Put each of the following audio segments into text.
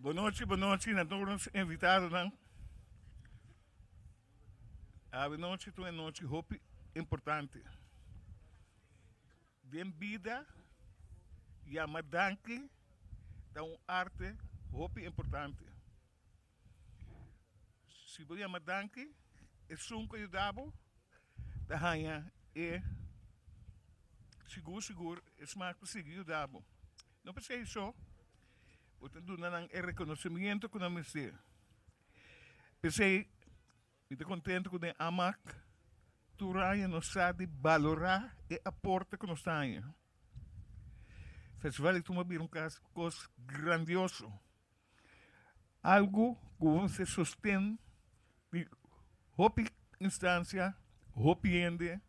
Bon nochi, bon nochi na tur nos invitadonan. Awe nochi ta un anochi hopi importante. Den bida yama danki ta un arte hopi importante. Si bo yama danki, esun ku a yuda bo ta haña e sigur sigur e smak pa sigui yuda bo. No p'esei so, bo ta duna nan e rekonosimiento ku nan mester. P'esei mi ta kontento ku den Amak tur aña nos sa di balorá e aporte ku nos ta haña. Festival di Tumba bira un kos grandioso. Algu ku bo mester sosten di hopi instansia, hopi hende,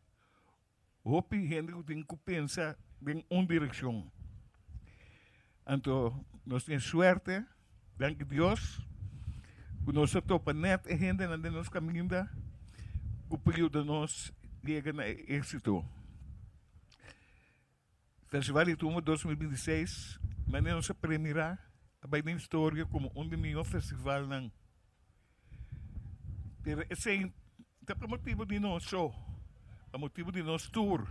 hopi hende ku tin ku pensa den un direkshon. Anto nos tin suerte, danki Dios, ku nos a topa nèt e hendenan den nos kaminda ku por yuda nos yega na e éksito. Festival di Tumba 2026, manera nos a premirá, a bai den historia komo un di mihó festivalnan. Pero esei ta pa motibu di nos so, pa motibu di nos tur.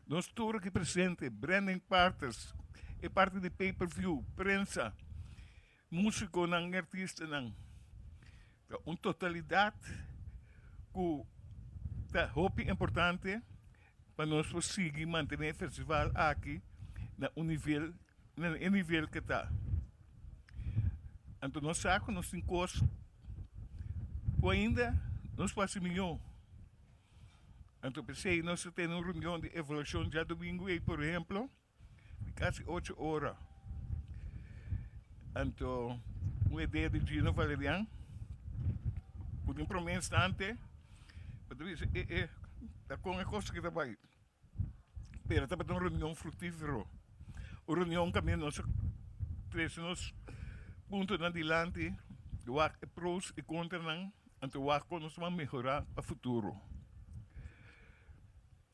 Nos tur aki presente, branding partners, e parti di pay per view, prensa, músikonan i artistanan. Ta un totalidat ku ta hopi importante pa nos por sigui mantené e festival aki na un nivel, na e nivel ke ta. Anto nos sa ku nos tin kos ku ainda nos por hasi mihó. Anto p'esei nos ta tene un reunion di evaluashon djadumingu ei, por ehemplo. Di casi ocho ora. Anto un idea di Gino Valerian cu den prome instante bo ta bisa e e ta con e cos aki ta bay. Pero tabata un reunion fructifero, un reunion caminda nos a trece nos puntonan dilanti, wak e pros y contranan, anto wak con nos ta mehora pa futuro.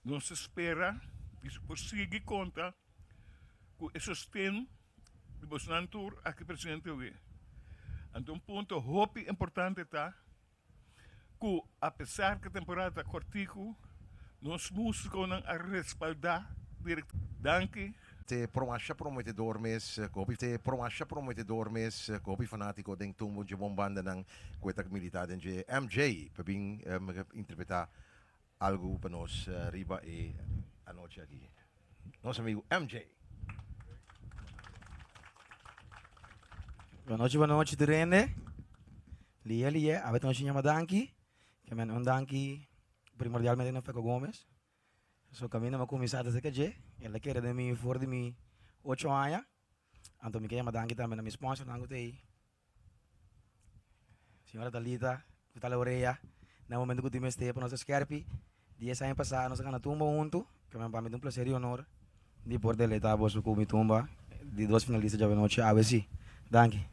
Nos ta spera di por sigui konta ku e sosten di bosnan tur aki presente awe. Anto un punto hopi importante ta ku apesar ku e temporada ta kòrtiku, nos músikonan a respaldá direkt. Danki. Te promasha prometedor mes ku hopi te promasha prometedor mes ku hopi fanátiko den tumbo dje bon bandanan ku e ta militá den dje MJ pa bin interpretá Algu pa nos riba e anochi aki. Nos amigu MJ. Bonochi bonochi tur hende. Lie lie, awe ta nochi ñama danki. Ke men un danki primordialmente na Feco Gomez. So kaminda mi a kuminsá ta serka dje. El a kere den mi for di mi ocho aña. Anto mi ke yama danki tambe na mi sponsornan ku ta ei. Señora Talita, ku ta laurea na e momento ku tin mester pa nos ta skerpi. Dies aña pasá nos a gana tumba huntu, ke pa mi ta un plaser i honor di por deleitá boso ku mi tumba di dos finalista djawe nochi awe si. Danki.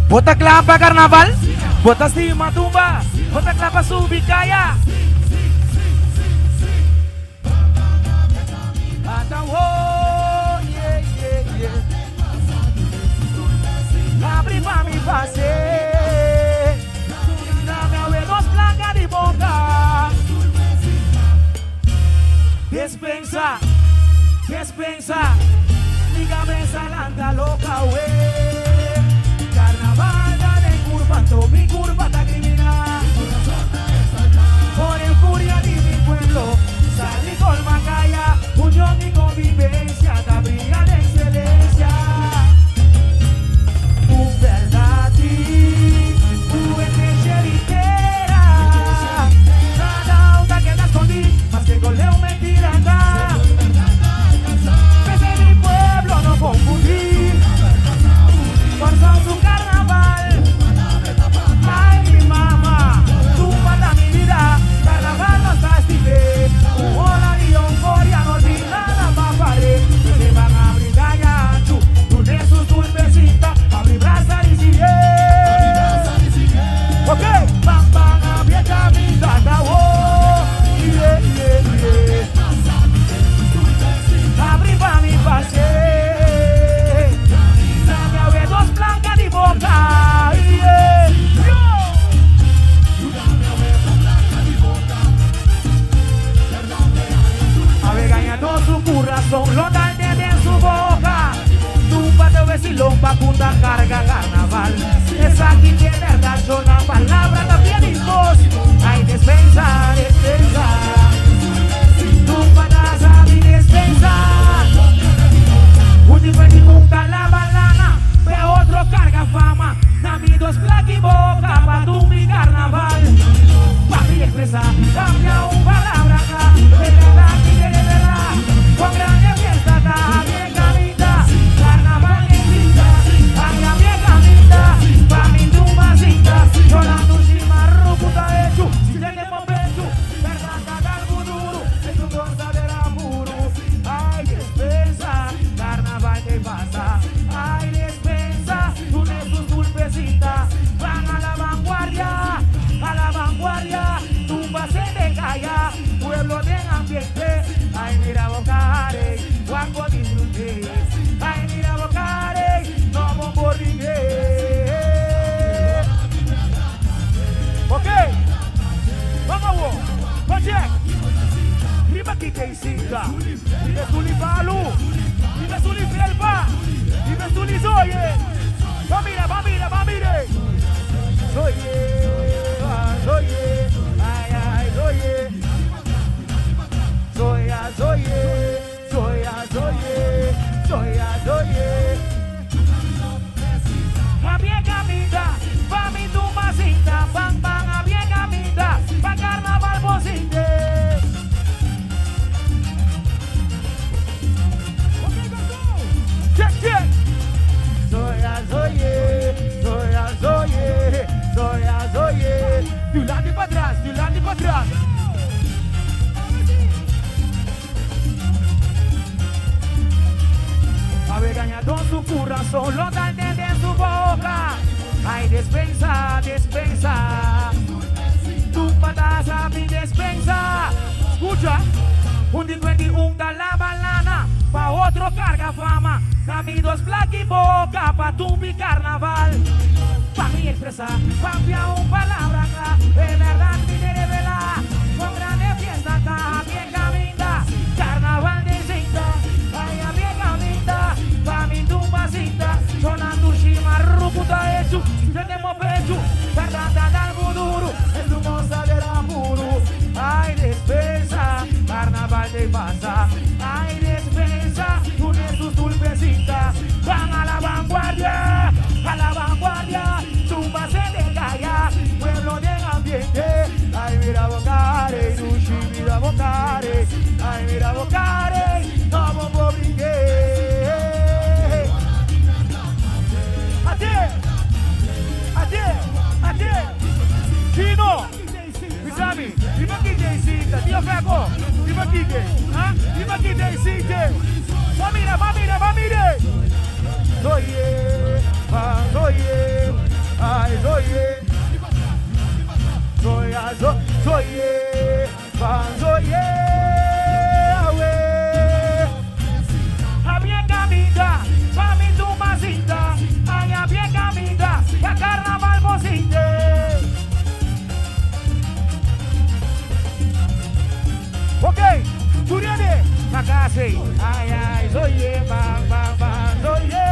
Bo ta kla pa karnaval? Bo ta stima tumba? Bo ta kla pa subi kaya? Ata wo, yeah, yeah, yeah. Abri pa mi pase. Dame awe nos plaka di boka. Despensa, despensa, mi cabeza lanta loca we. Carnaval ta den curva, anto mi curva ta criminal. Por e furia di mi pueblo, sali colma caya, union y convivencia ta bria den excelencia. Un berdad di cu e cresce di tera. Nada un ta keda skondí, maske ku leu mentira ta. P'esei mi pueblo no konfundí. Basilon pa punta carga carnaval. Esaki t'e berdad, yo na palabra ta bien dispos. Ay despensa, despensa. Tumba ta sabi despensa. Un diferente un ta laba lana, pe otro carga fama. Na mi dos plaki boca pa tumbi carnaval. Pa mi expresa, cambia un palabra cla. E berdad ki te revela, con grande fiesta ta bien caminda. Carnaval den cinta, aya bien caminda. Pa mi tumba cinta, llorando shimarru cu ta hechu. Si te den bo pechu, berdad ta dal bu duru. Es un gozadera puru. Ay despensa, carnaval te pasa. Ay despensa, tune sus dulpecita. Van a la vanguardia, a la vanguardia. Tumba se te calla, pueblo den ambiente. Ay mira bocare, guapo disfrute. Ay mira bocare, no bomborrigue. Ok, vamos awo, Van check. Riba ki tei sinta, riba suli palu, riba suli felpa, riba suli zoye. Ban mira, ban mira, ban mire. Zoye, ah, zoye, ay, ay, zoye. Zoya, zoye, zoya, zoye, zoya, zoye. Habie caminda, pa mi tumba sinta, bang bang habie caminda, pa carnaval bo sinte. Check, check. Zoya, zoye, zoya, zoye, zoya, zoye. Dilanti pa tras, dilanti pa tras. Awe gañadó su curazón, lo da den su boca. Ay, despensa, despensa. Tu pataza, mi despensa. Escucha. Un di 21 da la balana, pa otro carga fama. Na mi dos plaki boca, pa tumbi carnaval. Pa mi expresa, papia un palabra cla. De verdad mi te revela. Con grande fiesta ta bien caminda. Carnaval de cinta, vaya bien caminda. Pa mi tumba cinta, sonando shimarru puta hecho. Tenemos pecho, verdad da dal duro. Es tu moza del apuro. Ay, despensa, carnaval te pasa. Ay, despensa, une sus dulcecitas. Van a la vanguardia, a la vanguardia. Tumba se de calla, pueblo de ambiente. Ay, mira bocare, dushi, mira bocare. Ay, mira bocare, no bombo brinque. Ate, ate, ate. Chino, Misami, riba ki Jaycita, Tio Feco, riba ki ha? Riba ki Jaycita. Va mira, va mira, va mire. Zoye, va zoye, ay zoye. Zoya, zo, zoye, va zoye, awe. Había caminda, pa mi tumacita, ay había caminda, pa carnaval bocinte. Ok, Turiane, Makase, ay ay, zoye, ba ba ba, zoye,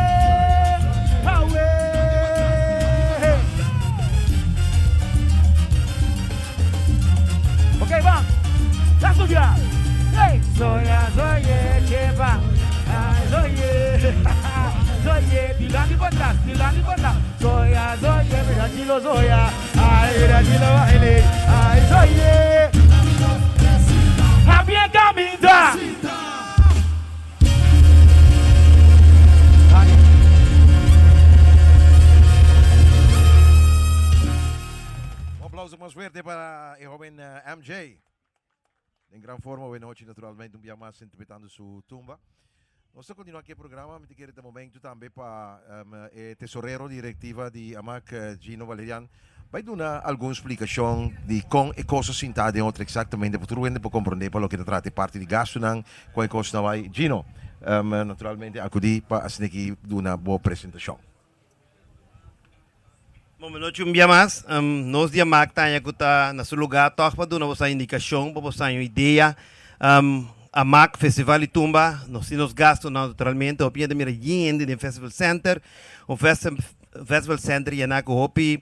awe. Ok, va, la suya. Hey, zoya, zoye, chepa, ay, zoye, zoye, dilandi para atrás, dilandi para atrás. Zoya, zoye, mira chilo zoya, ay, mira chilo baile, ay, zoye. Había caminda. Un aplauso mas fuerte pa e hoben MJ. Den gran forma awe nochi naturalmente un bia mas interpretando su tumba. Nos ta continua aki e programa, mi ta kere ta momento tambe pa e tesorero di directiva di Amak, Gino Valerian, bai duna algun splicacion di con e cos a sinta den otro exactamente pa tur hende por comprende pa loke ta trata e parti di gastonan, con e cosnan bai. Gino, naturalmente acudi pa asina aki duna bo presentacion. Bon, menochi un bia mas. Nos di Amak ta haña ku ta na su lugá tòg pa duna boso indikashon, pa boso haña un idea. Amak Festival di Tumba, nos tin nos gastonan naturalmente, hopi hende mira yende den Festival Center, un Festival Center yená ku hopi,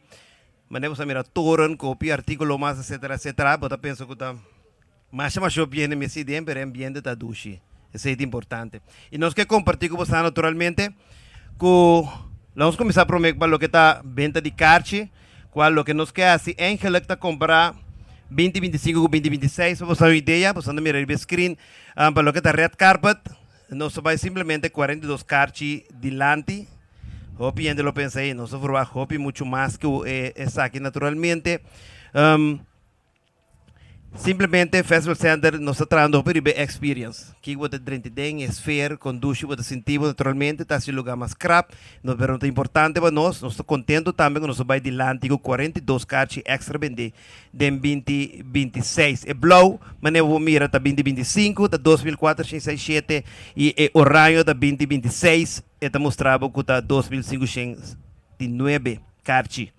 manera bo sa mira toren ku hopi artíkulo mas etcetera etcetera, bo ta pensa ku ta masha masha hopi hende mester den, pero e ambiente ta dushi, esei ta importante. I nos ke kompartí ku boso naturalmente ku lo nos kuminsá promé pa loke ta benta di karchi, kual loke nos ke hasi eigenlijk ta kompará binti binti sinku ku binti binti seis pa boso ta un idea, boso ta mira riba e screen pa loke ta red carpet nos ta bai simplemente 42 karchi dilanti, hopi hende lo pensa ey nos ta verwagt hopi muchu mas ku esaki naturalmente. Simplemente Festival Center nos ta trahando hopi riba e experience. Kiko bo ta drenta den, e sfeer, kon dushi bo ta sinti bo naturalmente ta hasi lugar mas krap. Nos pero no ta importante pa nos, nos ta contento tambe ku nos a bai dilanti ku 42 karchi extra bende den 2026. E blou manera bo por mira ta 2025 ta 2467 i e oraño ta 2026 e ta mustra bo ku ta 2509 karchi.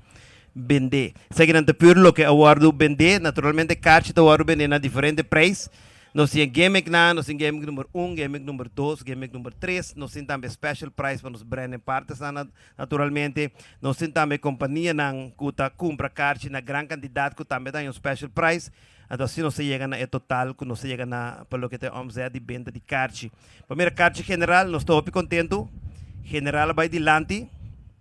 Bendé. Esakinan ta pur loke a wòrdu bendé. Naturalmente karchi ta wòrdu bendé na diferente preis. Nos tin e gimmicknan, nos tin gimmick number un, gimmick number dos, gimmick number tres. Nos tin tambe special price pa nos branding partnersnan naturalmente. Nos tin tambe kompanianan ku ta kumpra karchi na gran kantidat ku tambe ta haña un special price. Anto asina nos ta yega na e total ku nos ta yega na pa loke ta e omzet di benta di karchi. Pa mira karchi general nos ta hopi kontentu. General a bai dilanti.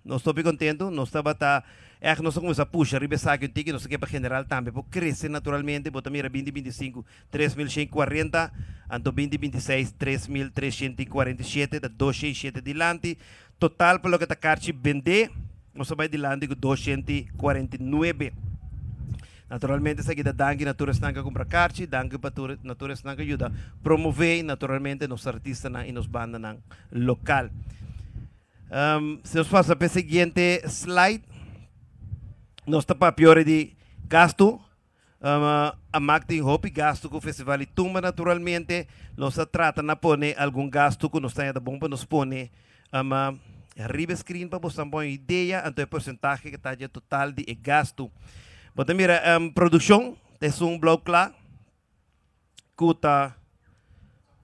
Nos ta hopi kontentu. Nos tabata ègt nos a kuminsá pusha riba esaki un tiki. Nos ta ke pa general tambe por krese naturalmente. Bo ta mira binti 25 3140, anto binti 26 3347, ta 207 dilanti. Total pa loke ta karchi bendé nos a bai dilanti ku 249. Naturalmente esaki ta danki na tur esnan ku a kumpra karchi, danki pa tur na tur esnan ku a yuda promové naturalmente nos artistanan i nos bandanan lokal. Si nos pasa pa e siguiente slide, nos ta papia ora di gastu. A mak tin hopi gastu ku Festival di Tumba naturalmente. Nos a trata na pone algun gastu ku nos ta haña ta bon pa nos pone riba e screen pa boso tambe un idea anto e porcentahe ku ta dje total di e gastu. Bo ta mira produkshon ta esun blou kla ku ta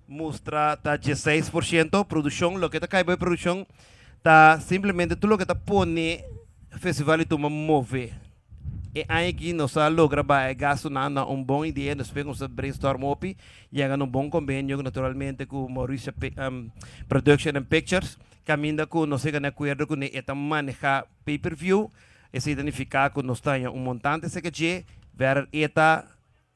mustra ta 16%. Produkshon, loke ta kai bo e produkshon ta simplemente tur loke ta pone Festival di Tumba move. E aña aki nos a logra baha e gastunan na un bon idea, despues ku nos a brainstorm hopi, yega na un bon kombenio naturalmente ku Mauricio Production and Pictures, kaminda ku nos a yega na akuerdo ku e ta maneha pay per view. Esei ta nifiká ku nos ta haña un montante serka dje, verder e ta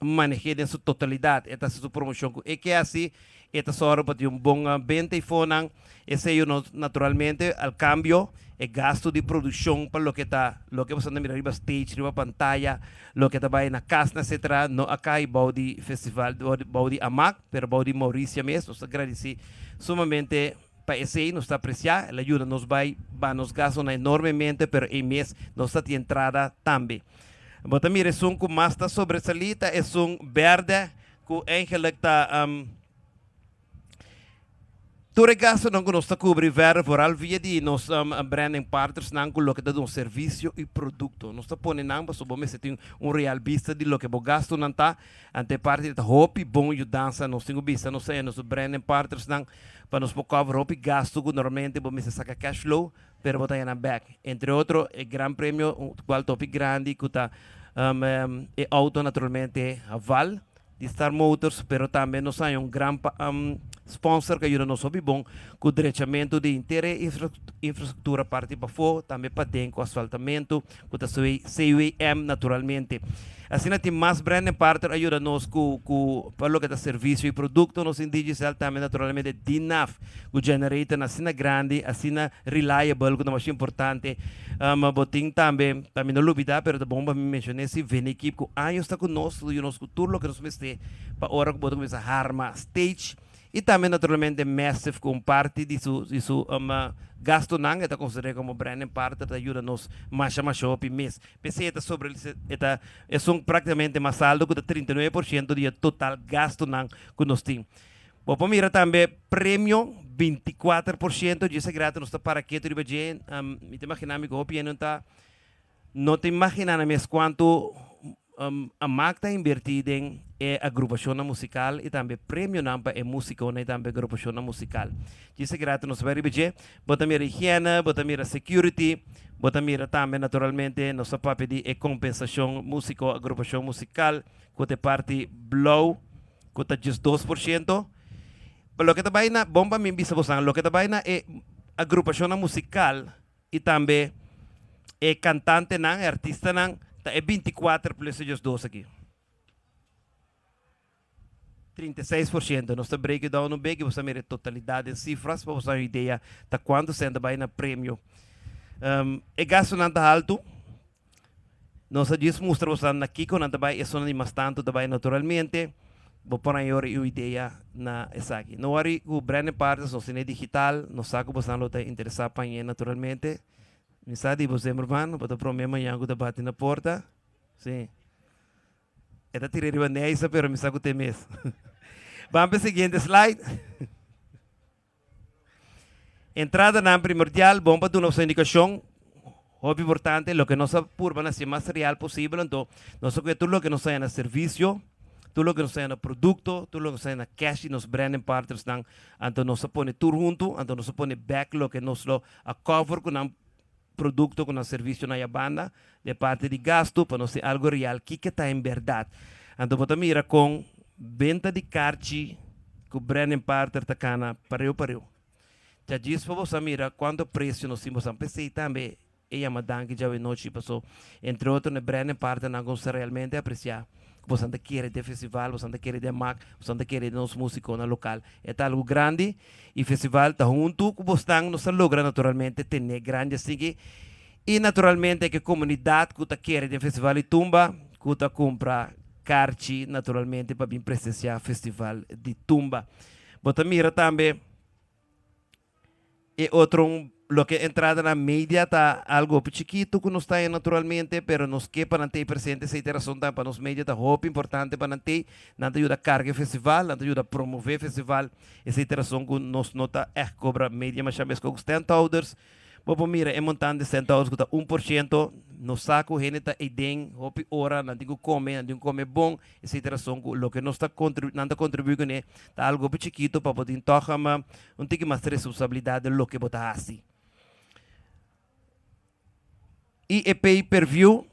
maneh'é den su totalidat. E ta hasi su promoshon ku e ke hasi, e ta sòru pa tin un bon benta i fonan. Esei nos naturalmente al kambio e gastu di produkshon pa loke ta loke boso ta mira riba stage, riba pantaya, loke ta bai na kasnan etcetera no a kai bou di festival, bou di Amak, pero bou di Mauricia mes. Nos ta gradisí sumamente pa esei, nos ta apresiá. El a yuda nos bai baha nos gastunan enormemente, pero ei mes nos ta tin entrada tambe. Bo ta mira esun ku mas ta sobresalí ta esun bèrdè ku eigenlik ta tur e gastunan ku nos ta kubri vèrdè foral via di nos branding partnersnan ku loke ta duna servisio i produkto. Nos ta pone nan pasobra bo mester tin un real bista di loke bo gastunan ta. Anto e parti ta hopi bon yudansa nos tin ku bisa nos e nos branding partnersnan pa nos por cover hopi gastu ku normalmente bo mester saka cash flow. Pero bo ta gana bek. Entre otro e gran premio cual ta hopi grandi cu ta e auto naturalmente Haval di Star Motors, pero tambe nos haña un gran sponsor cu a yuda nos hopi bon cu drechamento di henter e infrastructura parti pafo, tambe paden cu asfaltamento cu ta CWM naturalmente. Asina tin mas branding partner a yuda nos cu cu pa loke ta servicio y producto nos tin Digicel tambe naturalmente Dinaf cu generatornan asina grandi asina reliable cu ta masha importante. Bo tin tambe pa mi no lubida pero ta bon pa mi mencione si Venequip cu años ta cu nos ta yuda nos cu tur loke nos mester pa ora cu bo ta cuminsa harma stage. I tambe naturalmente Massive ku un parti di su di su gastunan e ta konsider'é komo branding partner ta yuda nos masha masha hopi mes. P'esei e ta sobre e ta esun praktikamente mas alto ku ta 39% di e total gastunan ku nos tin. Bo por mira tambe premio 24% dje esaki rato nos ta para ketu riba dje. Mi ta imagina mi ku hopi hende no ta no ta imagina nan mes kuantu. Amak ta invertí den e agrupashonnan musikal i tambe premionan pa e músikonan i tambe agrupashonnan musikal. Djis aki rato nos ta bai riba dje. Bo ta mira higiene, bo ta mira security, bo ta mira tambe naturalmente nos ta papia di e kompensashon músiko, agrupashon musikal ku ta e parti blou ku ta 12%. Pa loke ta bai na, bon pa mi bisa bosan, loke ta bai na e agrupashonnan musikal i tambe e kantantenan, e artistanan, ta e 24 plus e 12 aki. 36%. Nos ta break it down un bek i bo sa mira e totalidat den sifras pa bo sa un idea ta kuantu sèn ta bai na premio. E gastunan ta haltu. Nos a djis mustra boso na kiko nan ta bai, esunnan di mas tantu ta bai naturalmente. Bo por haña ora un idea na esaki. No wòri ku Branding Partners nos tene digital, nos sa ku bosonan lo ta interesá pa hañ'é naturalmente. Mi sa di bo Zimmerman, bo ta promé mañan ku ta bati na porta. Sí. E ta tira riba Neisa, pero mi sa ku t'e mes. Ban pa e siguiente slide. Entradanan primordial, bon pa duna boso indikashon, hopi importante, loke nos a purba na hasi mas real posibel, anto nos a kohe tur loke nos haña na servisio, tur loke nos haña na produkto, tur loke nos haña na cash di nos branding partnersnan, anto nos a pone tur huntu, anto nos a pone bek loke nos lo a cover ku nan produkto, ku nan servisio na yabanda, di e parti di gastu, pa nos tin algu real kiko ta en bèrdat. Anto bo ta mira kon benta di karchi ku branding partner ta kana pareu pareu. Dja djis pa boso a mira kuantu presio nos tin boso. P'esei tambe e yama danki djawe nochi paso entre otro e branding partnernan ku nos ta realmente apresiá ku boso ta kere den festival, boso ta kere den mak, boso ta kere den nos musikonan lokal. E ta algu grandi i festival ta huntu ku bosnan nos ta logra naturalmente tene grandi asinki i naturalmente ku e komunidat ku ta kere den festival di tumba ku ta kumpra karchi naturalmente pa bin presensiá festival di tumba. Bo ta mira tambe e otro loke entrada na media ta algo hopi chikitu ku nos ta haña naturalmente, pero nos ke pa nan t'ei presente, esei ta e rason tambe pa nos media ta hopi importante pa nan t'ei, nan ta yuda karga e festival, nan ta yuda promove e festival, esei ta e rason ku nos no ta ègt kobra media masha mes ku standhouders. Bo por mira e montante centavos ku ta 1%, nos sa ku hende ta eiden hopi ora, nan tin ku kome, nan tin ku kome bon, esei ta rason ku loke nos ta kontribu nan ta kontribuí kuné ta algu hopi chikitu pa bo tin tòg un tiki mas responsabilidat den loke bo ta hasi. I e pay per view,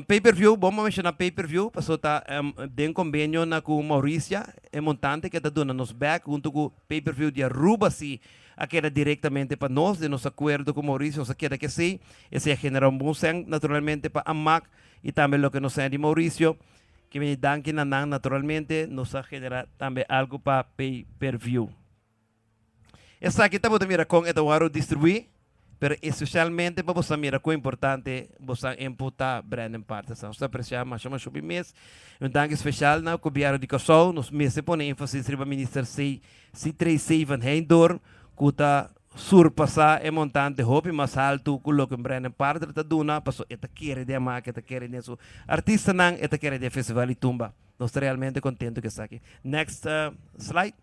pay per view, bon bo menshoná pay per view pasobra ta den kombenio na ku Mauricia, e montante ke ta duna nos bèk huntu ku pay per view di Aruba si a keda direktamente pa nos, den nos akuerdo ku Mauricio nos a keda ku esei, esei a generá un bon sèn naturalmente pa Amak i tambe loke nos haña di Mauricio, ke bini danki na nan naturalmente nos a generá tambe algu pa pay per view. Esaki ta bo ta mira kon e ta wòrdu distribuí, pero espesialmente pa bo sa mira kon importante bo sa input ta Brandon Partenson. Nos ta apresiá masha masha hopi mes. Un danki spesial na Gobièrnu di Kòrsou. Nos mester pone énfasis riba Minister C. Sithree Sevenheindor ku ta surpasá e montante hopi mas haltu ku loke Brandon Parter ta duna pasobra e ta kere den Amaka, e ta kere den su artistanan, e ta kere den Festival di Tumba. Nos ta realmente kontentu ku esaki. Next slide.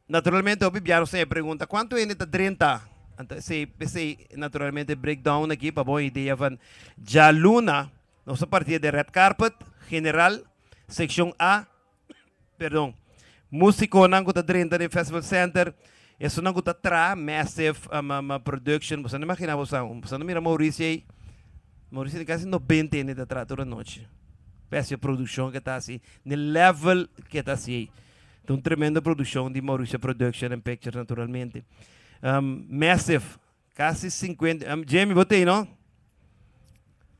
Naturalmente hopi bia nos tin e pregunta cuanto hende ta drenta? Anto esey pesey naturalmente breakdown aki pa bo un idea van djaluna nos a partia den red carpet general seccion A perdon musiconan cu ta drenta den festival center esunnan cu ta traha massive production boso no imagina boso boso no mira Mauricio ey Mauricio tin casi 90 hende ta traha tur anochi p'esei produccion ke ta haci ne level ke ta haci ey. Ta un tremendo produccion di Mauricio Production and Pictures naturalmente. Massive, casi 50, Jamie bo t'ey no?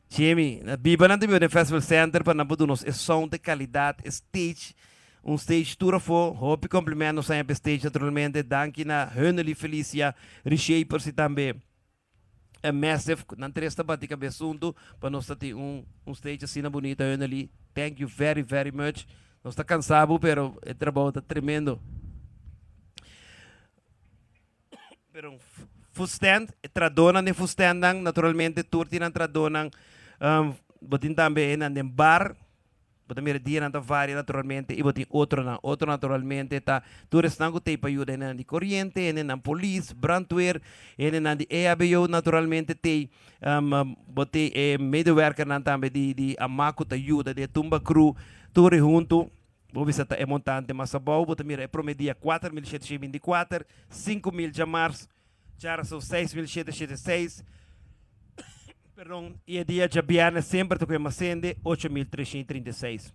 Jamie, na biba nan ta biba den Festival Center pa nan por duna nos e sound, e calidad, e stage, un stage tur afo. Hopi compliment nos haña pa e stage naturalmente. Danki na Hunnely, Felicia, Reshapers y tambe e Massive. Nan tres ta bati cabes hunto pa nos ta tin un stage asina bunita Hunnely. Thank you very very much. Nos ta cansa bo pero e trabou ta tremendo. Pero food stand, e tradonan den food standnan, naturalmente tur tin nan tradonan. Bo tin tambe e nan den bar. Bo ta mira dianan ta varia naturalmente y bo tin otronan. Otro naturalmente ta tur esnan cu t'ey pa yuda hendenan di coriente, hendenan polis, brandweer, hendenan di EHBO naturalmente t'ey. Bo tin e medewerkernan tambe di di ama cu ta yuda di e tumba crew. Tur e hunto bo bisa ta e montante mas abou. Bo ta mira e prome dia 4724, 5000 djamars. Djarason 6776, perdon, y e dia djabièrnè semper ta ku e masende 8336.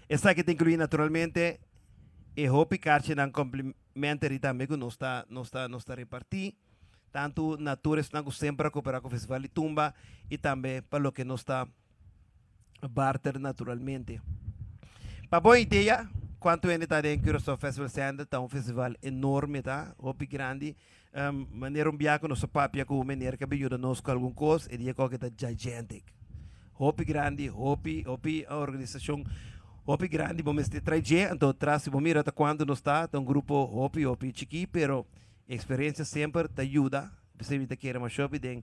Esaki ta inclui naturalmente e hopi karchinan complimentary tambe ku nos ta nos ta nos ta reparti, tantu na tur esnan ku semper a koperá ku Festival di Tumba y tambe pa loke nos ta barter naturalmente. Pa bo idea cuanto hende ta den Curaçao Festival Center, ta un festival enorme ta, hopi grandi. Manera un bia cu nos a papia cu un meneer cu a bin yuda nos cu algun cos, e dia cu ta gigantic. Hopi grandi, hopi, hopi organisacion, hopi grandi bo mester trae dje, anto tras si bo mira ta cuanto nos ta, ta un grupo hopi, hopi chiki, pero experiencia semper ta yuda, p'esey mi ta kere masha hopi den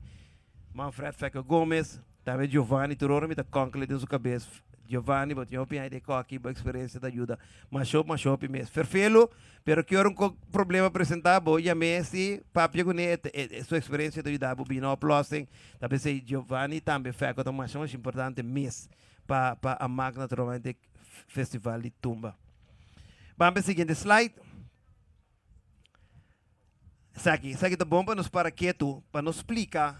Manfred Fekke Gomez, tambe Giovanni, tur ora mi ta kònkele den su kabes, Giovanni, bo tin hopi aña di e kòki, bo eksperensia ta yuda masha hopi, masha hopi mes. Ferfelu, pero ki ora un problema presentá, bo yam'é si, papia kuné, e su eksperensia ta yuda bo bini oplossing. Ta p'esei Giovanni tambe Fekke ta masha masha importante mes pa pa amak naturalmente festival di tumba. Ban pa e siguiente slide. Esaki, esaki ta bon pa nos para ketu, pa nos splika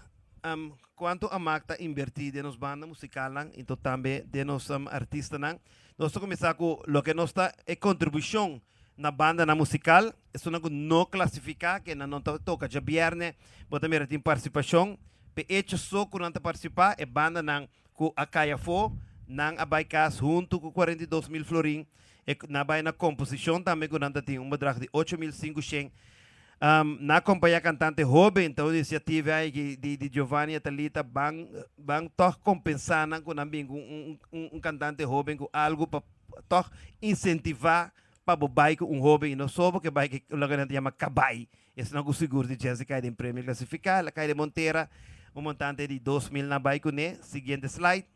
kuantu Amak ta inbertí den nos banda musikalnan i to tambe den nos artistanan. Nos ta kuminsá ku loke nos ta e kontribushon na bandanan musikal, esunnan ku no klasifiká, ke nan no ta toka djabièrnè, bo ta mira tin partisipashon. P'e echo so ku nan ta partisipá, e bandanan ku a kai afó, nan a bai kas huntu ku 42.000 florin. E na bai na komposishon tambe ku nan ta tin un bedrag di 8500. Na akompañá kantante hóben ta un inisiativa ei di di Giovanni Atalita ban ban tòg kompensá nan ku nan bin ku un un kantante hóben ku algu pa tòg insentivá pa bo bai ku un hóben i no so bo ke bai ku loke nan ta yama kabai. Esnan ku sigur di Jessy kai den premio klasifiká el a kai den Montera un montante di 2000 nan bai kuné. Siguiente slide.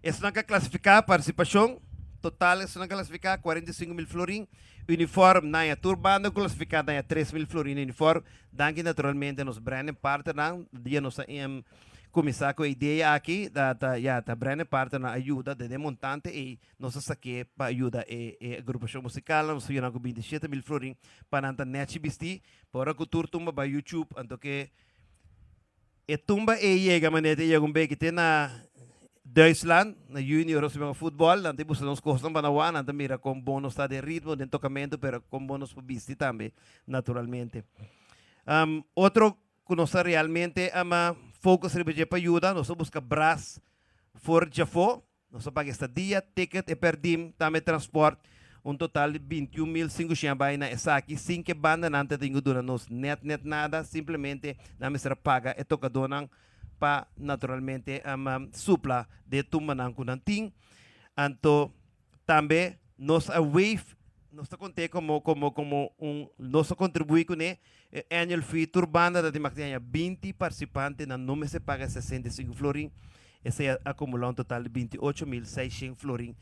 Esnan ka klasifiká partisipashon total esnan klasifiká 45.000 florin uniform naña tur banda ku klasifiká naña 3.000 florin uniform danki naturalmente nos branding partnernan dia nos a kuminsá ku e idea aki ta ta ya ta branding partnernan a yuda den e montante ei nos a sak'é pa yuda e e agrupashon musikalnan nos a yuda nan ku 27.000 florin pa nan ta nèchi bistí pa ora ku tur tumba bai YouTube anto ke E tumba ei yega manera ta yega un beki te na Duitsland, na junior nos a futbol, nan ta buska nos kosnan pa nan wak, nan ta mira kon bon nos ta den ritmo, den tokamentu, pero kon bon nos por bisti tambe, naturalmente. Otro ku nos ta realmente ama focus riba dje pa yuda, nos ta buska bras for djafó, Nos a paga estadia, ticket, e perdim, tambe transport, un total di 21.500 a bai na esaki sin ke bandanan ta tin ku duna nos net net nada, simplemente nan mester a paga e tokadónan pa naturalmente supla de tumbanan ku nan tin. Anto tambe nos a waive, nos ta kont'é komo komo komo un nos a kontribuí kuné e annual fee, tur banda ta tin mak tin haña 20 partisipante nan no mester paga 65 florin. Esei a akumulá un total di 28.600 florin.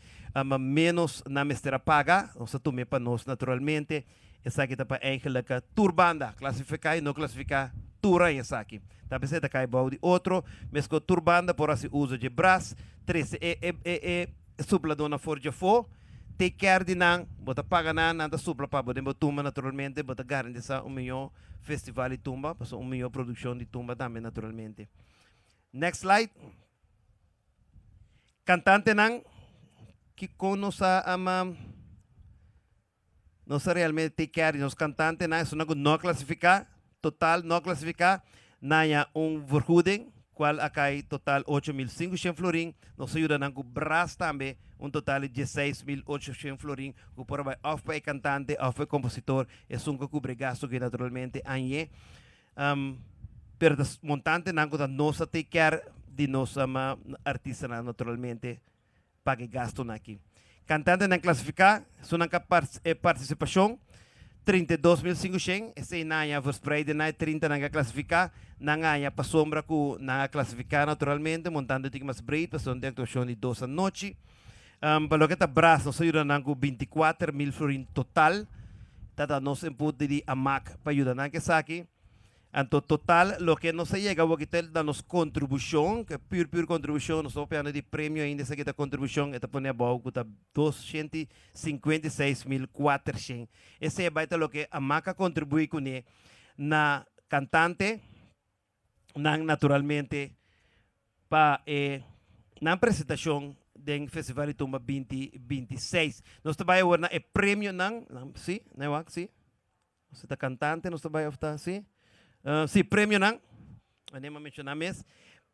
Ma ménos nan mester a paga. Nos a tum'é pa nos naturalmente. Esaki ta pa eigenlijk tur banda, klasifiká i no klasifiká, tur aña esaki. Ta p'esei ta kai bou di otro. Meskos tur banda por hasi uso dje bras, trese e e e e supladónan for djafó, take care di nan, bo ta paga nan, nan ta supla pa bo den bo tumba naturalmente, bo ta garantisá un mihó festival di tumba, pasobra un mihó produkshon di tumba tambe naturalmente. Next slide. Cantantenan, kico nos a ama, nos a realmente take care di nos cantantenan, esunnan cu no a clasifica, total no a clasifica, naña un vergoeding, cual a cay total 8500 florin, nos a yuda nan cu bras tambe, un total di 16800 florin, cu por a bay of pa e cantante of pa e compositor, esun cu a cubri e gasto cu naturalmente añe. Pero ta montantenan ku ta nos a take care di nos artistanan naturalmente paga e gastonan aki. Kantantenan klasifiká, esunnan ka partisipashon. 32.500, esei nan haña verspreid den nan e 30 nan a klasifiká, nan haña pasobra ku nan a klasifiká naturalmente montando e tiki mas breed pasobra den aktuashon di dos anochi. Pa loke ta bras nos a yuda nan ku 24.000 florin total, ta ta nos input di amak pa yuda nan ku esaki. Anto total loke nos a yega awor ta na nos kontribushon, ku e pur pur kontribushon, nos no papiando di premio ainda, esaki ta kontribushon, e ta pone abou ku ta 256.400. Esei a bai ta loke Amak a kontribuí kuné na kantante nan naturalmente pa e nan presentashon den Festival di Tumba 2026. Nos ta bai awor na e premionan, si, na e wak, si. Nos ta kantante, nos ta bai of ta, si? Si, premionan, manera mi a menshoná mes.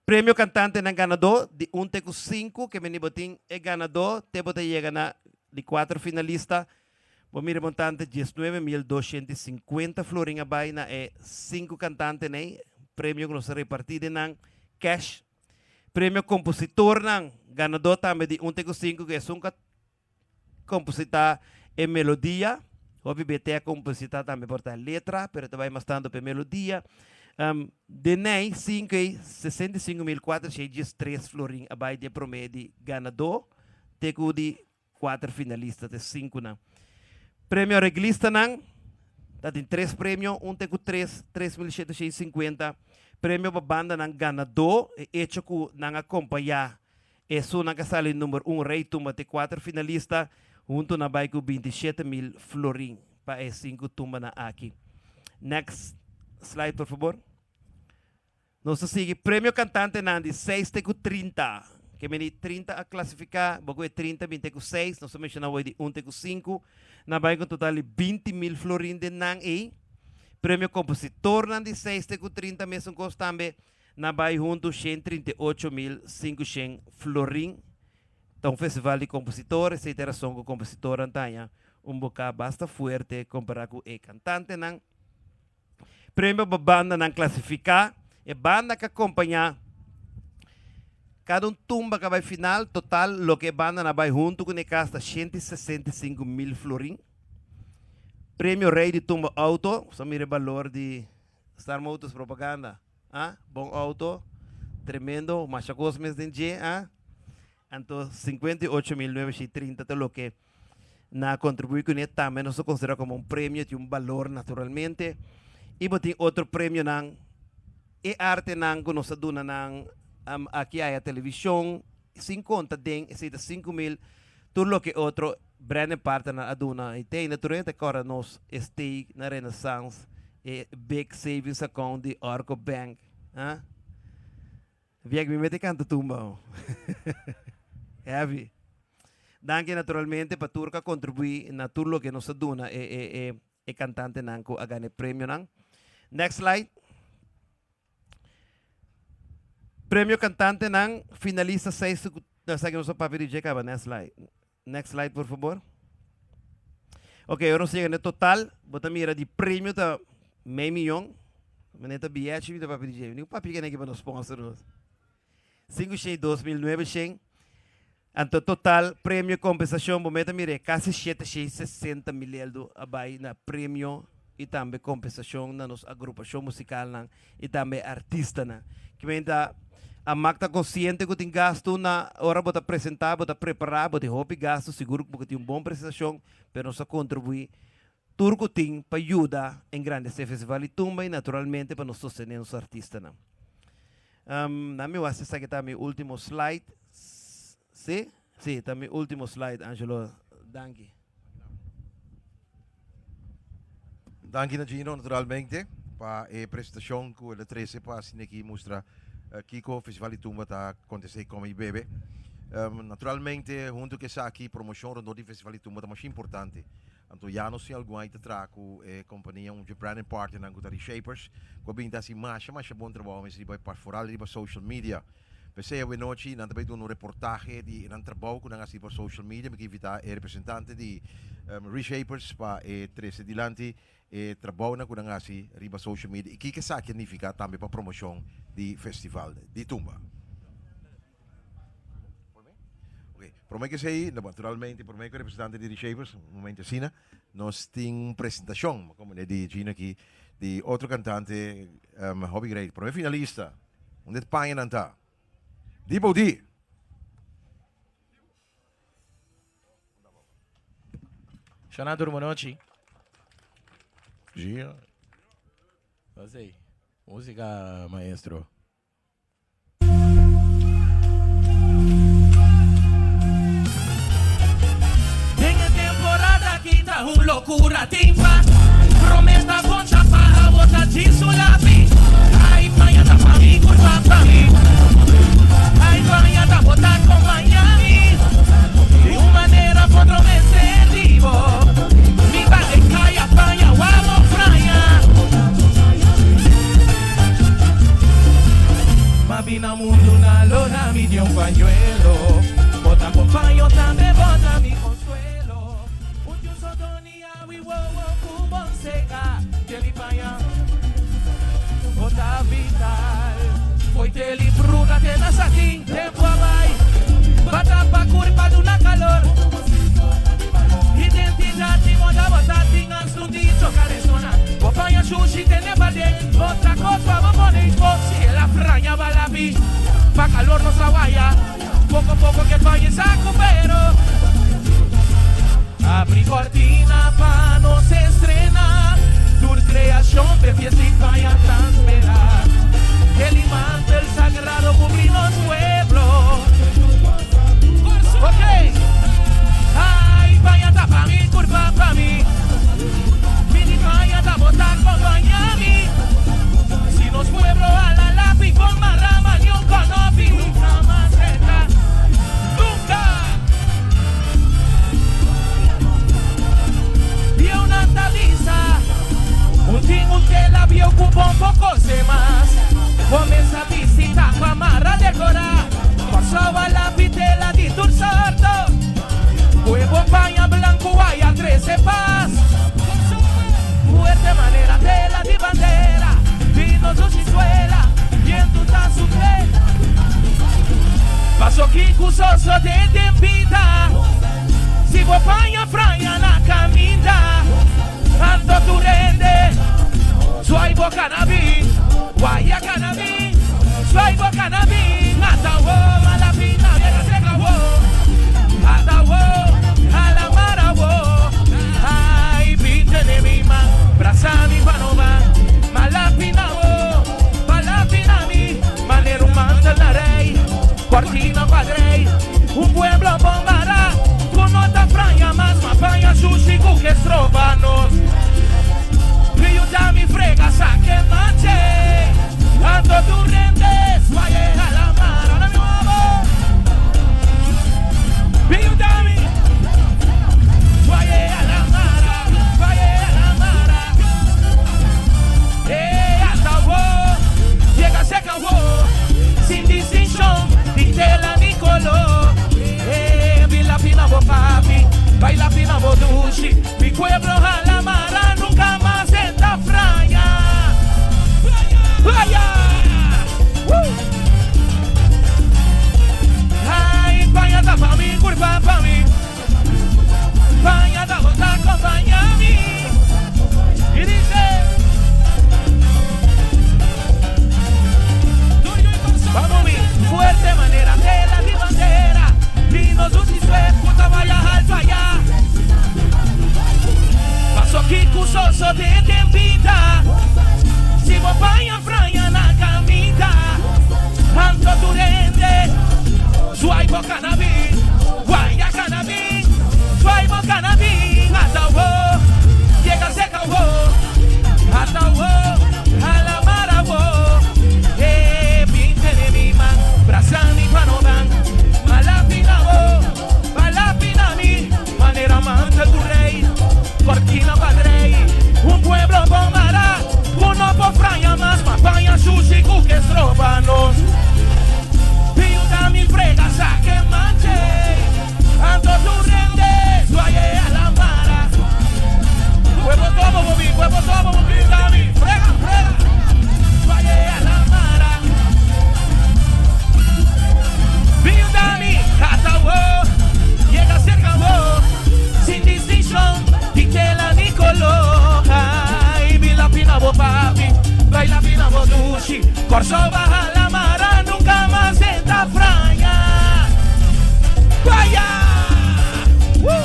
Premio kantantenan ganadó di un te ku sinku, ke meni bo tin e ganadó te bo ta yega na di kuater finalista. Bo mira montante 19.250 florin a bai na e sinku kantantenan ei. Premio ku nos a repartí den nan cash. Premio kompositornan ganadó tambe di un te ku sinku ku esun ku a kompositá e melodia. Hopi bete a kompositá tambe por ta letra, pero ta bai mas tantu pa e melodia. Den nei sinku ei 65.413 florin a bai di e promé di ganadó te ku di kuater finalista te sinkunan. Premio areglistanan ta tin tres premio, un te ku tres, 3.750. Premio pa bandanan ganadó, e echo ku nan a kompañá Esunnan ka sali number un rey tumba te kuater finalista hunto na bai ku 27.000 florin pa e sinku tumbanan aki. Next slide por fabor. Nos ta sigui premio kantantenan di seis te ku 30. Ke meni 30 a klasifiká, bo ku e 30 bin te ku seis, nos ta menshoná awor di un te ku sinku. Nan bai ku un total di 20.000 florin den nan ei. Premio kompositornan di seis te ku 30 mesun kos tambe. Na bai huntu 138.500 florin. Ta un festival di kompositor, esei ta e rason ku kompositornan ta haña un boká basta fuerte kompará ku e kantantenan. Premio pa bandanan klasifiká, e banda ku a kompañá kada un tumba ku a bai final, total loke e bandanan a bai huntu ku ne kas ta 165.000 florin. Premio Rei di Tumba Auto, sa mira e balor di Star Motors propaganda. Ah, bon auto, tremendo, masha cos mes den dje, ah. Anto 58.930 ta loke na contribui cune, tambe nos ta considera como un premio, tin un balor naturalmente. Y bo tin otro premionan, e artenan cu nos ta duna nan aki aya television, sin conta den esey ta 5.000, tur loke otro branding partnernan a duna. Y te ainda tur hende ta corda nos e steak na Renaissance, e big savings account di Arco Bank. Ah? Viek mi mete canta tumba. Oh. Heavy. Danki naturalmente pa tur cu a contribui na tur loke nos a duna e, e, e, e cantantenan cu a gana e premionan. Next slide. Premio cantantenan finalista 6 esaki nos a papia di dje caba. Next slide. Next slide por fabor. Ok, ora nos yega na e total, bo ta mira di premio ta mei miyon. Manera ta biyechi mi ta papia di dje. Ni un papia kende aki pa nos sponsor nos. 502.900. Anto total premio kompensashon bo meta mira e kasi 760 mil eldo a bai na premio i tambe kompensashon na nos agrupashon musikalnan i tambe e artistanan. Kimen ta Amak ta konsiente ku tin gastu na ora bo ta presentá, bo ta prepará, bo tin hopi gastu, sigur ku bo tin un bon presentashon, pero nos ta kontribuí tur ku tin pa yuda engrandesé Festival di Tumba i naturalmente pa nos sostené nos artistanan. Na mi wak si esaki ta mi último slide. Si? Si, ta mi último slide, Angelo. Danki. Danki na Gino naturalmente pa e presentacion cu el a trece pa asina aki mustra kico Festival di Tumba ta acontece come y bebe. Naturalmente hunto cu esaki promocion rondor di Festival di Tumba ta masha importante. Anto ya nos tin algun ai ta traha cu e compania un dje branding partnernan cu ta Reshapers cu a bin ta haci masha masha bon trabao mes riba e part foral riba social media. P'esei awenochi nan ta bai duna un reportahe di nan trabou ku nan hasi pa social media. Mi ke invitá e representante di Reshapers pa e trese dilanti e trabounan ku nan hasi riba social media i kiko esaki a nifiká tambe pa promoshon di Festival di Tumba. Promé ku esei, naturalmente, promé ku e representante di Reshapers, un momento asina, nos tin un presentashon, komo di Gino aki, di otro kantante, hopi great, promé finalista, unda e pañanan ta? Di Boudi! Shona tur nochi. Gino. Así. Música, maestro. Den e temporada aki ta un locura timpa Promesa concha paha bota djis un lapi Ai paña ta pa mi curpa pa mi Ai paña ta bota con Miami Di un manera of otro mester di bo Mi ba e caya paña wabo fraña Ma bina mundu na lona mi di un pañuelo Bo ta compaño tambe bo ta mi consuelo Un tiu sodoni awi wowo cu bon seca Teli paña bo ta vital Fo'i teli fruta te na satin tempo a bai Bata pa curpa duna calor Identidad di moda bo ta tin Ansun di choca resona Bo paña shushi tene paden Otra cos pa bo pone ispo Si el a fraña balabi Pa calor nos a waya Poco poco ke paña e saco pero Abri cortina pa nos estrena Tur creacion p'e fiesta y paña tan spera El mantel sagrado cubri nos pueblo Ok Ay paña ta pa mi curpa pa mi Mini paña ta bota compaña mi Si nos pueblo ala lapi con marama ni un conopi Nunca mas reta Nunca Bieu nan ta bisa Un tin un tela bieu cu bon por cose mas Comeza bisti ta mara decora Kòrsou a lapi tela di tur sorto Ku e bon paña blanku a ya trese pas Fuerte manera tela di bandera Di nos dushi suela Bientu ta suple Paso kiko sosode den bida Si bo paña fraña na kaminda Anto tur hende Suai bo kanabi Waya kanabi Suai bo kanabi Ata wo malapina Viera seca wo Ata wo A la mara wo Ay pinte mi man Brasa mi pa no ban Malapina wo Malapina mi Manera un mantel na rey Cortina cuadrey Un pueblo bombara Cu no ta fraña mas Ma paña sushi cu ke stroba nos Yuda mi frega saque manche Anto tur hende Suaye a la mar Ahora mi wabo. Baila pina bo dushi Kòrsou baha la mara Nunka mas e ta fraña Baya! Woo!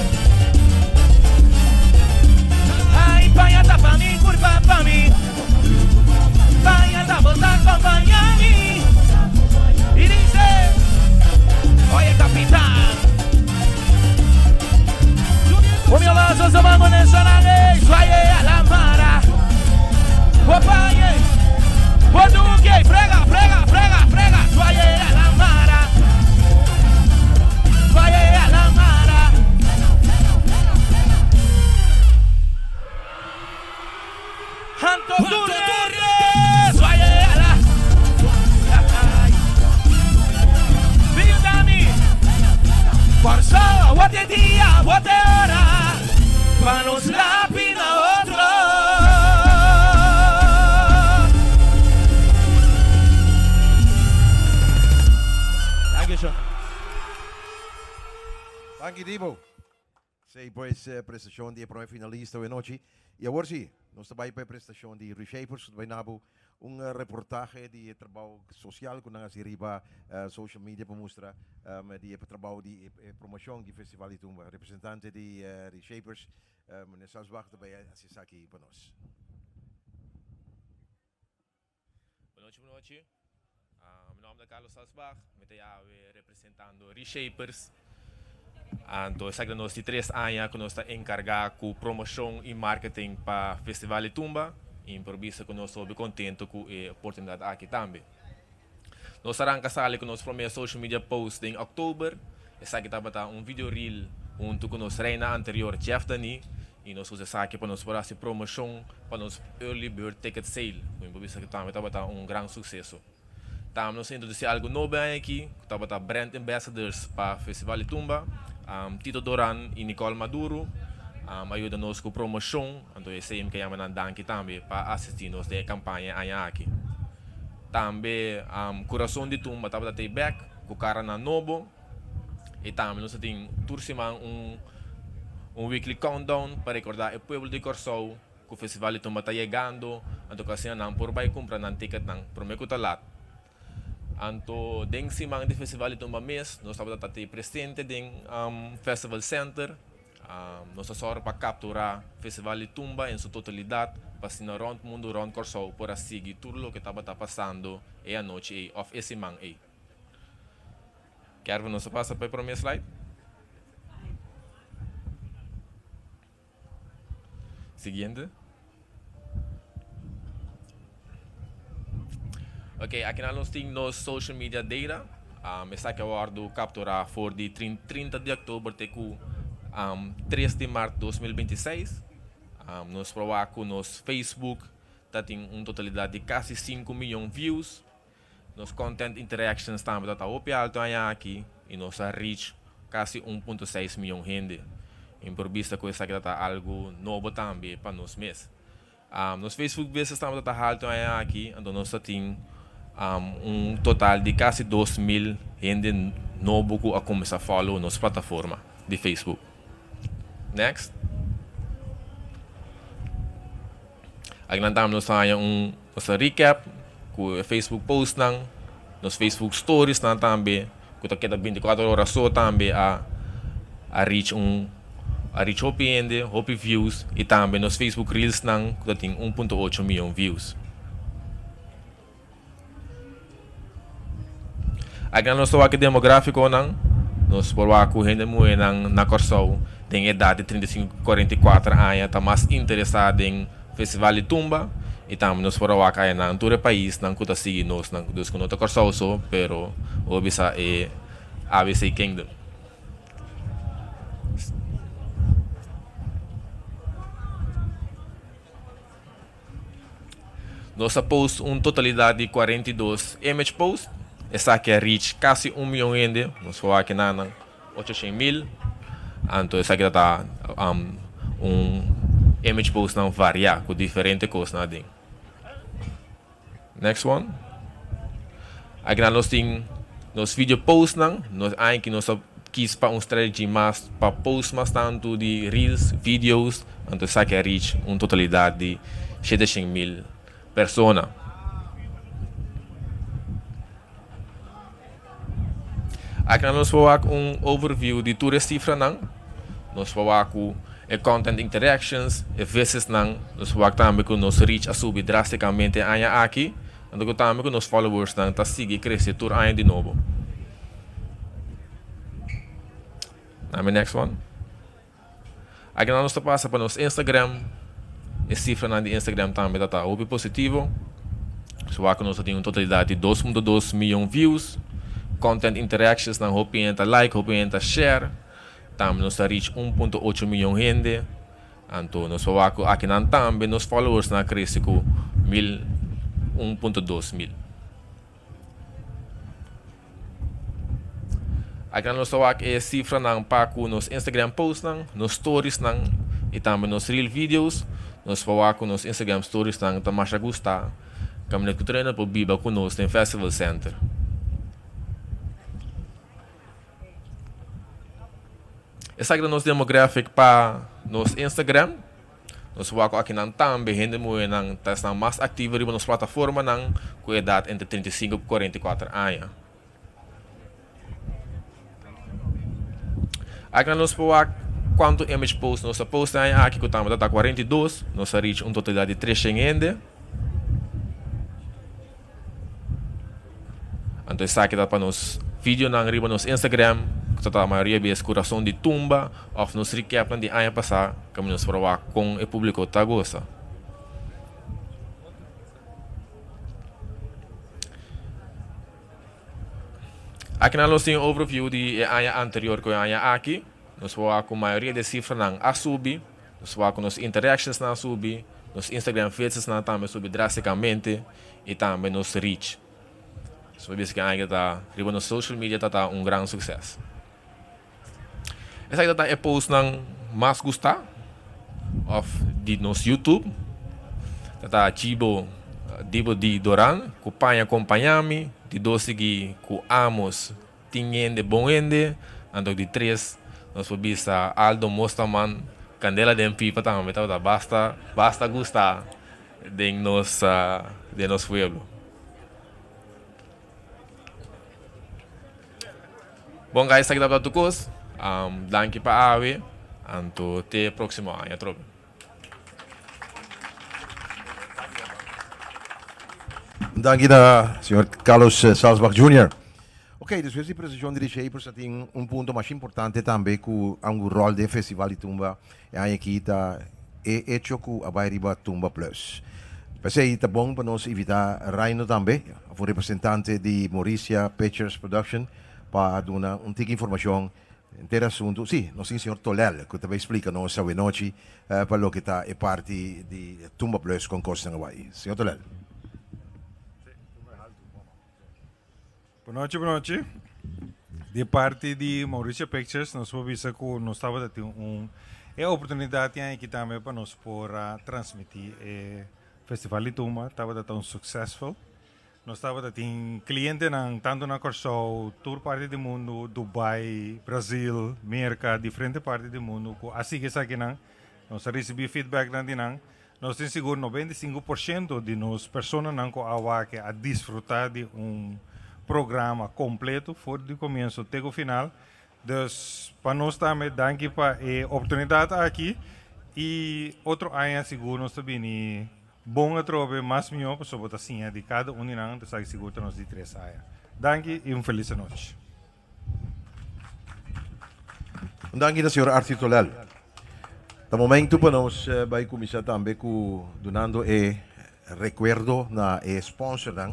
Ai paña ta pa mi kurpa pa mi Paña ta bo ta kompaña mi Y dice Oye kapitan Omi abajo so bango nacional Suaye a la mara Opaye Boduque Frega, frega, frega, frega Suaye a la mara Suaye a la mara Anto Turre Suaye a la Biudami Kòrsou, awor t'e dia, awor t'e ora Pa nos lapi na otro. Thank you, Sean. Danki Dibo. Esei pues e prestacion di e prome finalista awe nochi. Y awor si, nos ta bay pa e prestacion di Reshapers cu ta bay na bo un reportahe di e trabao social cu nan haci riba social media pa mustra di e trabao di e promocion di Festival di Tumba. Representante di Reshapers, meneer Salsbach ta bay haci esaki pa nos. Bonochi bonochi, mi nomber ta Carlos Salsbach, mi ta yawe representando Reshapers. Anto esaki ta nos di tres aña ku nos ta enkargá ku promoshon i marketing pa Festival di Tumba i mi por bisa ku nos ta hopi kontento ku e oportunidat aki tambe. Nos a ranka sali ku nos promé social media post den òktober. Esaki tabata un video reel huntu ku nos reina anterior Jeff Dany i nos usa esaki pa nos por hasi promoshon pa nos early bird ticket sale ku mi por bisa ku tambe tabata un gran sukseso. Tambe nos a introdusí algu nobo e aña aki ku tabata brand ambassadors pa Festival di Tumba, Tito Doran i Nicole Maduro a yuda nos ku promoshon, anto esei mi ke yama nan danki tambe pa asistí nos den e kampaña e aña aki. Tambe Kurason di Tumba tabata tei bek ku karanan nobo i tambe nos a tin tur siman un un weekly countdown pa rekordá e pueblo di Kòrsou ku Festival di Tumba ta yegando, anto ku asina nan por bai kumpra nan ticketnan promé ku ta lat. Anto den siman di Festival di Tumba mes nos tabata ta tei presente den Festival Center. Nos ta sòru pa kapturá Festival di Tumba en su totalidat pa asina rònt mundu, rònt Kòrsou por a sigui tur loke tabata pasando e anochi ei òf e siman ei. Kervin, nos ta pasa pa e promé slide. Siguiente. Ok, akinan nos tin nos social media data. Um, esaki a wòrdu kapturá for di 30 di òktober te ku um, 3 di mart 2026. Um, nos por wak ku nos Facebook ta tin un totalidat di kasi 5 miyon views. Nos content interactions tambe ta ta hopi alto aña aki y nos a reach casi 1.6 miyon hende. En por bista cu esaki ta ta algo nobo tambe pa nos mes. Nos Facebook business tambe ta ta halto aña aki, anto nos ta tin un total di casi 2000 hende nobo cu a cuminsa follow nos plataforma di Facebook. Next. Akinan tambe nos ta haña un nos ta recap ku e Facebook postnan, nos Facebook storiesnan tambe ku ta keda binti kuater ora so tambe a a reach un a reach hopi hende, hopi views i tambe nos Facebook reelsnan ku ta tin un punto ocho miyon views. Akinan nos ta wak e demografikonan, nos por wak ku hende muhénan na Kòrsou den edat di 35 ku 44 aña ta mas interesá den Festival di Tumba i tambe nos por a wak ayanan tur e paisnan ku ta sigui nos nan, dus ku no ta Kòrsou so pero bo bisa e ABC Kingdom. Nos a post un totalidat di 42 image post. Esaki a reach kasi un miyon hende. Nos por wak nan 800 mil. Anto esaki ta un image post nan varia ku diferente kosnan aden. Next one. Aki nan nos tin nos video post nan. Nos aña nos a kies pa un strategy mas pa post mas tantu di reels, videos. Anto esaki a reach un totalidat di 700 mil persona. Aki nan nos por wak un overview di tur e sifranan. Nos por wak ku e content interactions, e visitsnan. Nos por wak tambe ku nos reach a subi drasticamente e aña aki. Anto ku tambe ku nos followersnan ta sigui krese tur aña di nobo. Nami next one. Aki nan nos ta pasa pa nos Instagram. E sifranan di Instagram tambe ta ta hopi positivo. So wak nos ta tin un totalidat di 2.2 miyon views. Content interactions nan hopi hende ta like, hopi hende ta share. Tambe nos ta reach 1.8 miyon hende. Anto nos por wak ku akinan tambe nos followers nan a krese ku mil 1.2 mil. Akinan nos ta wak e sifranan pa ku nos Instagram postnan, nos storiesnan i tambe nos reel videos. Nos por wak ku nos Instagram storiesnan ta masha gusta. Kaminda ku trainer por biba ku nos den Festival Center. Esaki ta nos demographic pa nos Instagram. Nos wak akinan tambe hende muhénan ta esnan mas aktivo riba nos plataformanan ku edat entre 35 ku 44 aña. Akinan nos por wak kuantu image post nos a post e aña aki ku tambe ta ta 42. Nos a reach un totalidat di 300 hende. Anto esaki ta pa nos videonan riba nos Instagram, ku ta ta mayoria bes Kurason di Tumba òf nos recapnan di aña pasá kaminda nos por a wak kon e públiko ta gosa. Akinan nos tin un overview di e aña anterior ku e aña aki. Nos por wak ku mayoria di e sifranan a subi. Nos wak ku nos interactionsnan a subi, nos Instagram visitsnan tambe a subi drásticamente i tambe nos reach. So mi bisa ku aña ta riba nos social media ta ta un gran sukses. Esaki ta ta e postnan mas gustá òf di nos YouTube. Ta ta Chibo Dibo di Doran ku Paña Kompañami, di dos sigui ku Amos Tin hende bon hende, anto di tres nos por bisa Aldo Mostaman, Candela den pipa tambe tabata basta basta gusta den nos den nos pueblo. Bon guys esaki tabata tur kos, danki pa awe, anto te proximo aña atrobe. Danki na señor Carlos Salsbach Jr. Ok, despues di presentacion di Reshapers a tin un punto mas importante tambe cu a un rol den Festival di Tumba e aña aki ta e hecho cu a bay riba Tumba Plus. P'esey ta bon pa nos invita Raino tambe, of un representante di Mauricia Pictures Production pa duna un tiki informacion Henter asuntu, sí, nos tin señor Tolel ku ta bai splika nos awenochi pa loke ta e parti di Tumba Plus kon kosnan a bai. Señor Tolel. Bonochi, bonochi. Di parti di Mauricio Pictures nos por bisa ku nos tabata tin un e oportunidat tin aki tambe pa nos por a transmiti e Festival di Tumba tabata ta un successful. Nos tabata tin clientenan tanto na Corsou, tur parti di mundo, Dubai, Brazil, Merca, diferente parti di mundo cu a sigui esakinan. Nos a ricibi feedbacknan di nan. Nos tin sigur 95% di nos personanan cu a wak a disfruta di un programa completo for di comienzo te cu final. Dus pa nos tambe danki pa e oportunidad aki y otro aña sigur nos ta bini Bon atrobe mas mihó pasobra bo ta siña di kada un di nan, ta esaki sigur ta nos di tres aña. Danki i un felis anochi. Un danki na señor Arthur Tolel. Ta momento pa nos bai cuminsa tambe cu dunando e recuerdo na e sponsornan,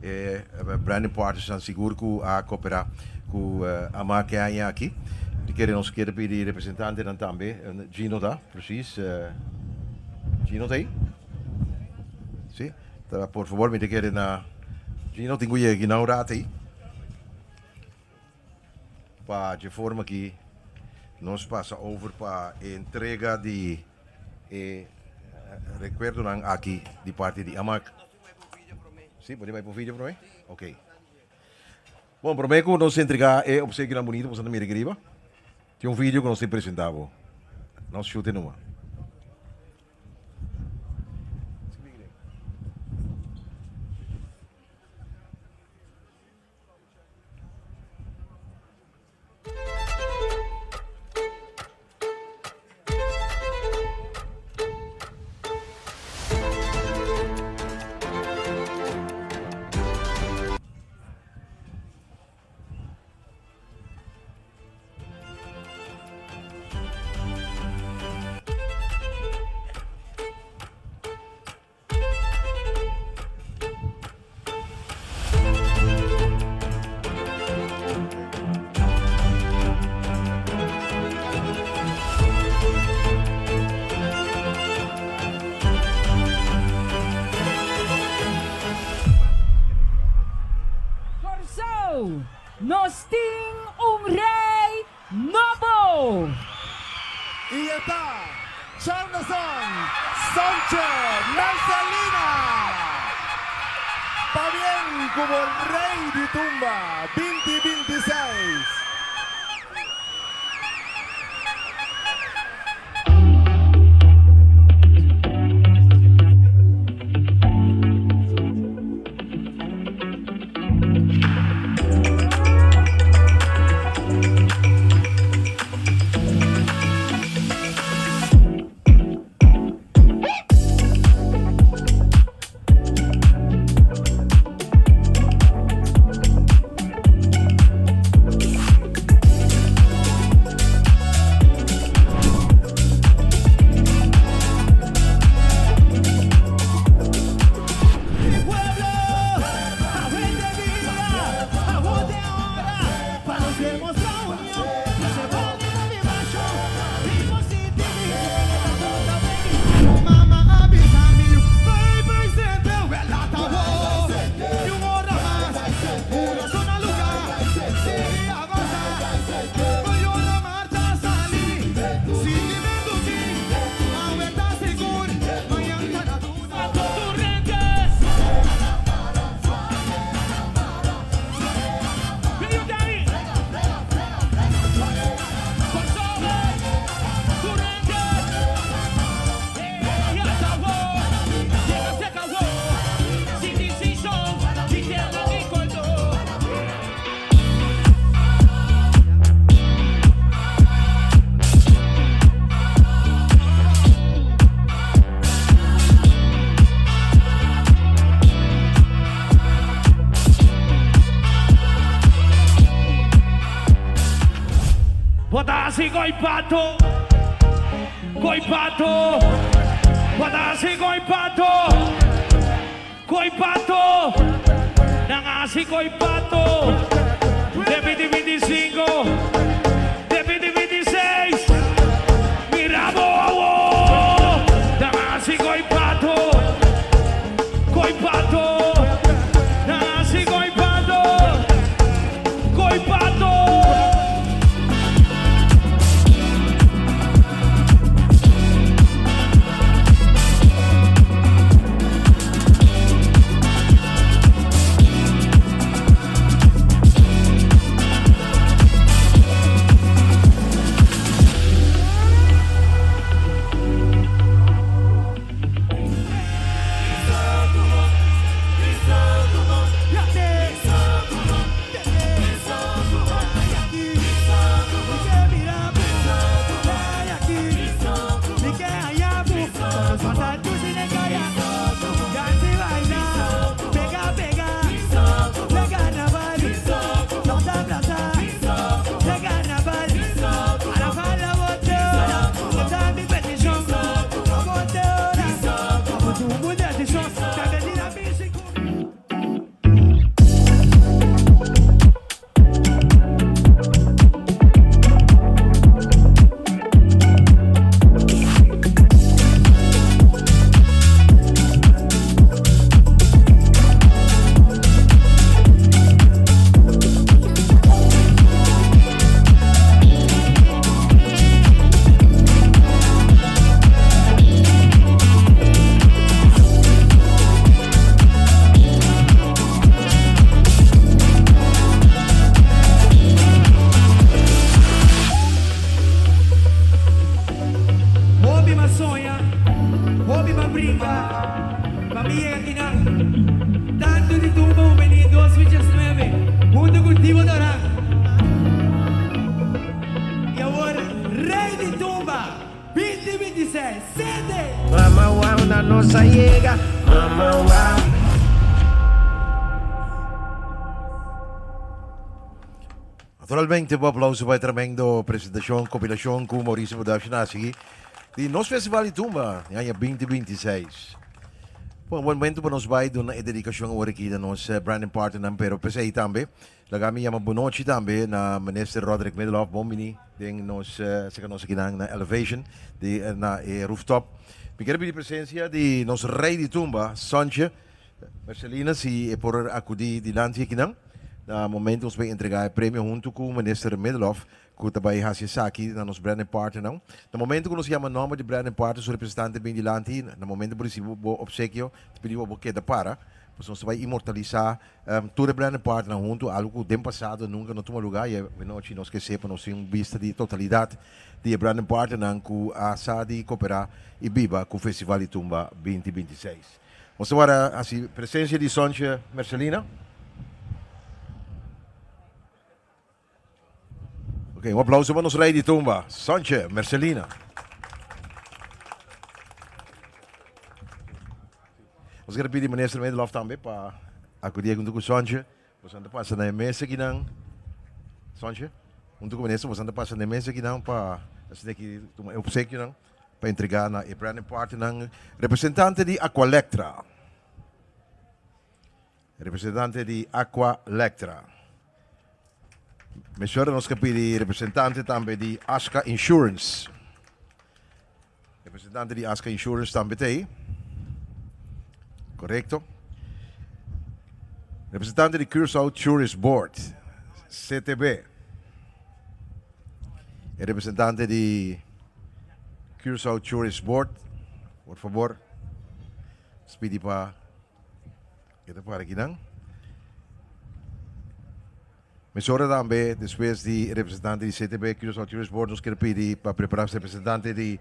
e branding partnersnan sigur cu a coopera cu Amak e aña aki. Di kere nos kier pidi representantenan tambe, Gino ta precies. Gino ta ei? Si? Ta por favor mi ta kere na Gino tin ku yega na un rato ei. Pa dje forma ki nos pasa over pa e entrega di e rekuerdonan aki di parti di Amak. Si, bo tin bai por video promé? Ok. Bon, promé ku nos entrega e opsekionan bunito ku boso ta mira aki riba, Tin un video ku nos tin presentá bo. Nos shute numa. Nos tin un rey nobo! Y e ta Charneson Sanchez Mercelina! Pabien cu bo Rey di Tumba 2026! Bo ta hasi goi pato, goi pato. Bo ta hasi goi pato, goi pato. Nan a hasi goi pato. De 2025, de 2026. Mira bo awo. Nan a hasi goi pato, goi pato. Nan a hasi goi pato, goi pato. Hopi m'a soña, hopi m'a brinca, pa mi yega akinan. Tantu di Tumba Hubenil 2019, hunto cu Divo Doran. Y awor Rey di Tumba 2026, sende! Mama wow na nos a yega Mama wow. Naturalmente bo aplauso pa e tremendo presentacion, compilacion cu Mauricio Production a haci di nos Festival di Tumba di aña 2026. Bon, bon momento pa nos bai duna e dedicacion awor aki na nos branding partnernan, pero p'esei tambe laga mi yama bonochi tambe na Minister Roderick Middelhof, bon bini den nos cerca nos akinan na Elevation di na e rooftop. Mi kier pidi presencia di nos Rey di Tumba, Sontje Marcelina, si e por acudi dilanti akinan. Na momento nos bai entrega e premio hunto cu Minister Middelhof cu ta bai haci esaki na nos branding partnernan. Na momento cu nos yama nomber di branding partner su representante bin dilanti, na momento bo ricibi bo obsekio ta pidi bo bo keda para pasobra nos ta bai inmortalisa tur e branding partnernan hunto, algo cu den pasado nunca no tuma lugar y awenochi nos ke sepa nos tin un bista di totalidad di e branding partnernan cu a sa di coopera y biba cu Festival di Tumba 2026. Nos ta wara hasi presencia di Sontje Mercelina. Ok, un aplauso pa nos rey di tumba, Sontje Mercelina. Nos quiere pidi minister Medelof tambe pa acudi junto cu Sontje. Boso ta pasa na e mesa akinan. Sontje, junto cu minister boso ta pasa na e mesa akinan pa asina aki tuma e obsekionan. Pa entrega na e branding partynan representante di Aqualectra. Representante di Aqualectra. Mesora nos ka pidi representante tambe di Asca Insurance. Representante di Asca Insurance tambe ta ei. Correcto. Representante di Curaçao Tourist Board, CTB. E representante di Curaçao Tourist Board, por fabor, nos pidi pa keda para akinan. Mesora tambe, despues di representante di CTB, Curaçao Tourist Board, nos kier pidi pa prepara representante di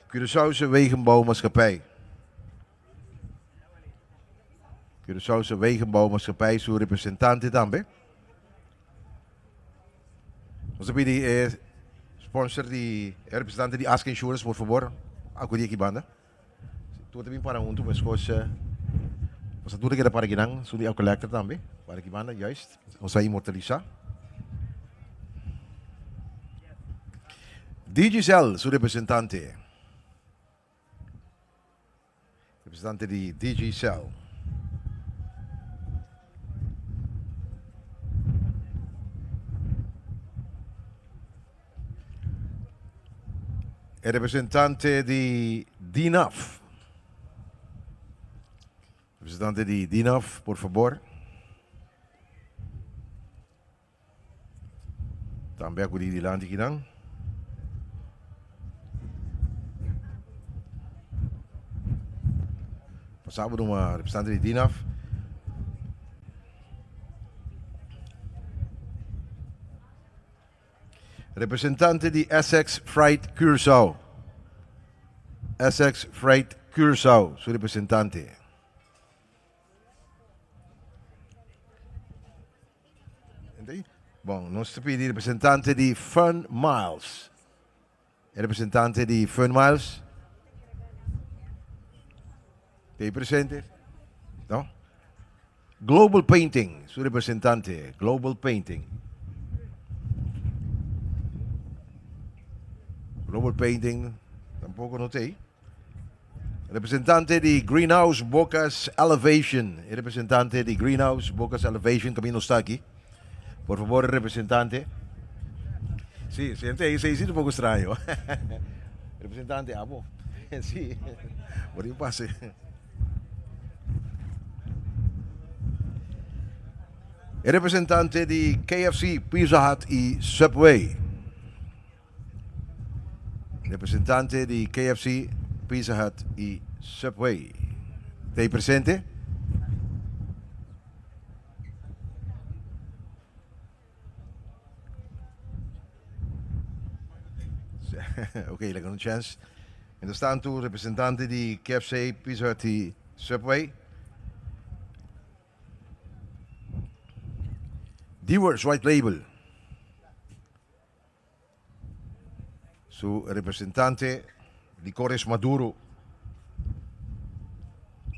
Curaçaose Wegenbouwmaatschappij. Curaçaose Wegenbouwmaatschappij su representante tambe. Nos ta pidi e sponsor di e representante di Ask Insurance por fabor acudi aki banda. Tur ta bin para hunto meskos nos tur ta keda para akinan su di Aqualectra tambe para aki banda juist nos a inmortalisa. Digicel su representante. Representante di Digicel. E representante di DINAF. Representante di DINAF, por fabor. Tambe acudi dilanti kinan. Pasabo numa representante di DINAF. Representante di Essex Freight Curaçao. Essex Freight Curaçao, su representante. Bon, nos ta pidi representante di Fun Miles. E representante di Fun Miles. Te presente? No? Global Painting, su representante, Global Painting. Global Painting tampoco no te. Representante di Greenhouse Bocas Elevation. E representante di Greenhouse Bocas Elevation camino sta aki. Por favor, representante. Sí, siente ahí, se un poco extraño. representante, abo. Sí, por ahí pase. E representante di KFC, Pizza Hut y Subway. Representante di KFC, Pizza Hut y Subway. Ta ahí presente? Ok, laga un chance. Mientras tanto, representante di KFC, Pizza Hut y Subway. Dewars White Label. Su representante Licores Maduro.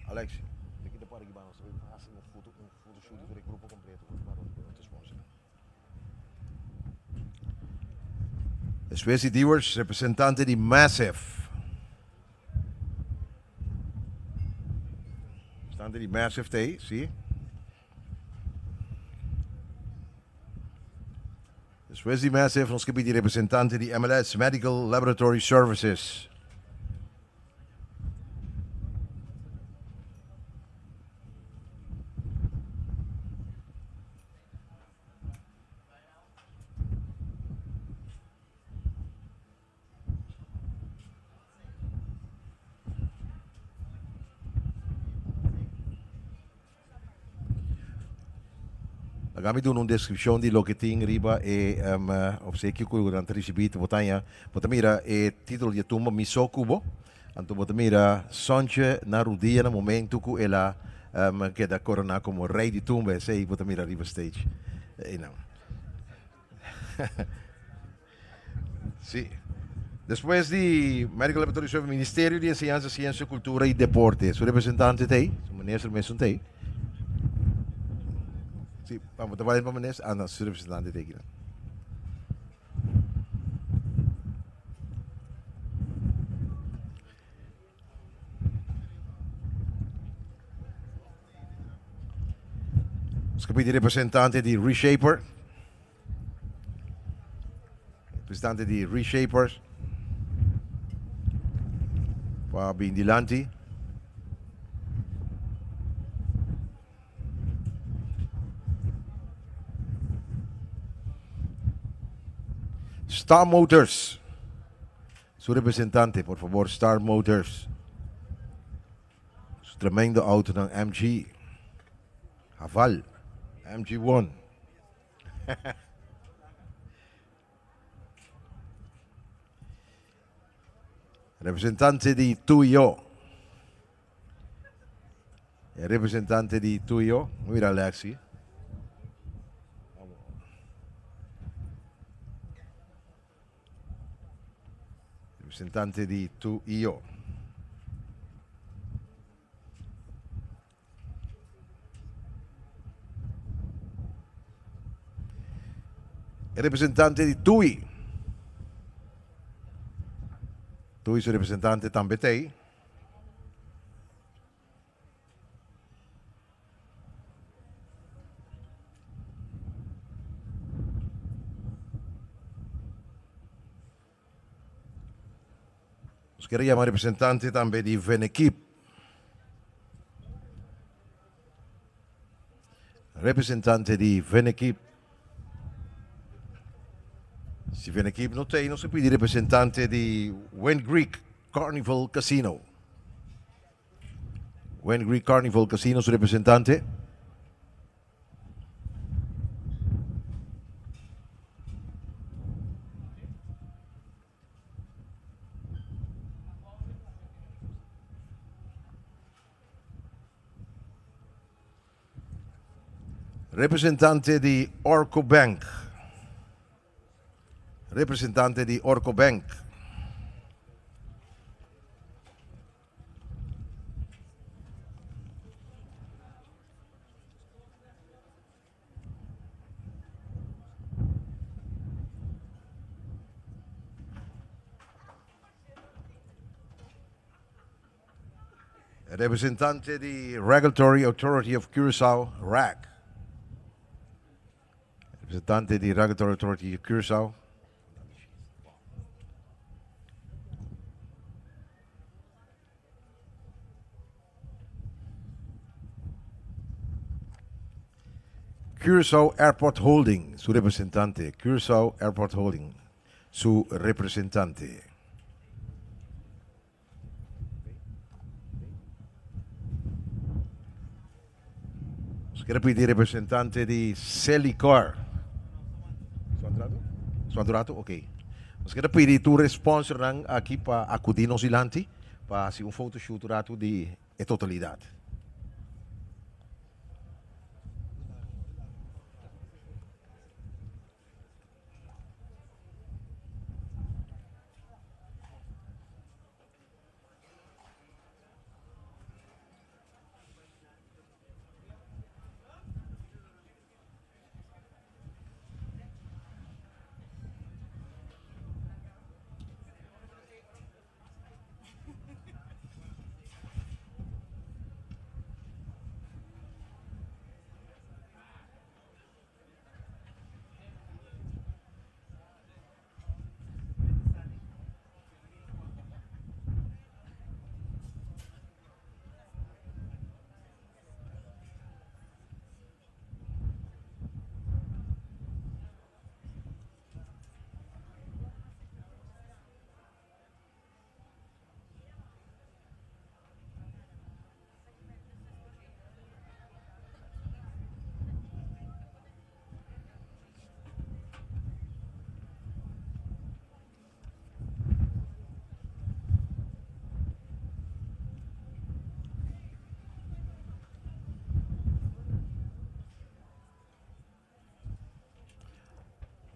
Alex, te kita para aquí vamos a hacer un foto, un photoshoot voor el grupo completo. Después de Dewars, representante di Massive. Representante di Massive te, sí. Despues di Massive nos ke pidi representante di MLS Medical Laboratory Services. Laga mi duna un deskripshon di loke tin riba e opsekio ku nan ta risibí. Bo ta haña, bo ta mira e título di e tumba Mi So Ku Bo. Anto bo ta mira Sontje na rudia na momentu ku el a keda koroná komo rei di tumba. Esei bo ta mira riba stage einan. Sí. Despues di Medical Laboratory Service, Ministerio di Enseñansa, Siensia, Kultura i Deporte. Su representante ta ei, su minister mesun ta ei. Sí, vamos, ta bai pa minister. Ah, no, su representante ta ei kinan. Nos ke pidi representante di Reshaper. Representante di Reshapers pa bin dilanti. Star Motors. Su representante, por favor, Star Motors. Su tremendo auto dan MG. Haval. MG1. Representante di Tuyo. E representante di Tuyo. Mira Alexi. Representante di Tuyo. E representante di Tui. Tui su representante tambe t'ei. Nos kere yama representante tambe di Venekip. Representante di Venekip. Si Venekip no t'ei, nos ta pidi representante di Wind Greek Carnival Casino. Wind Greek Carnival Casino su representante. Representante di Orco Bank. Representante di Orco Bank. Representante di Regulatory Authority of Curaçao, RAC. Representante di Regulatory Authority of Curaçao. Curaçao Airport Holding, su representante. Curaçao Airport Holding, su representante. Nos quiere pedir representante di Selicor. Suandrato? Ok. Nos quiere pedir tur sponsornan aki pa acudi nos dilanti pa haci un photoshoot un rato di e totalidad.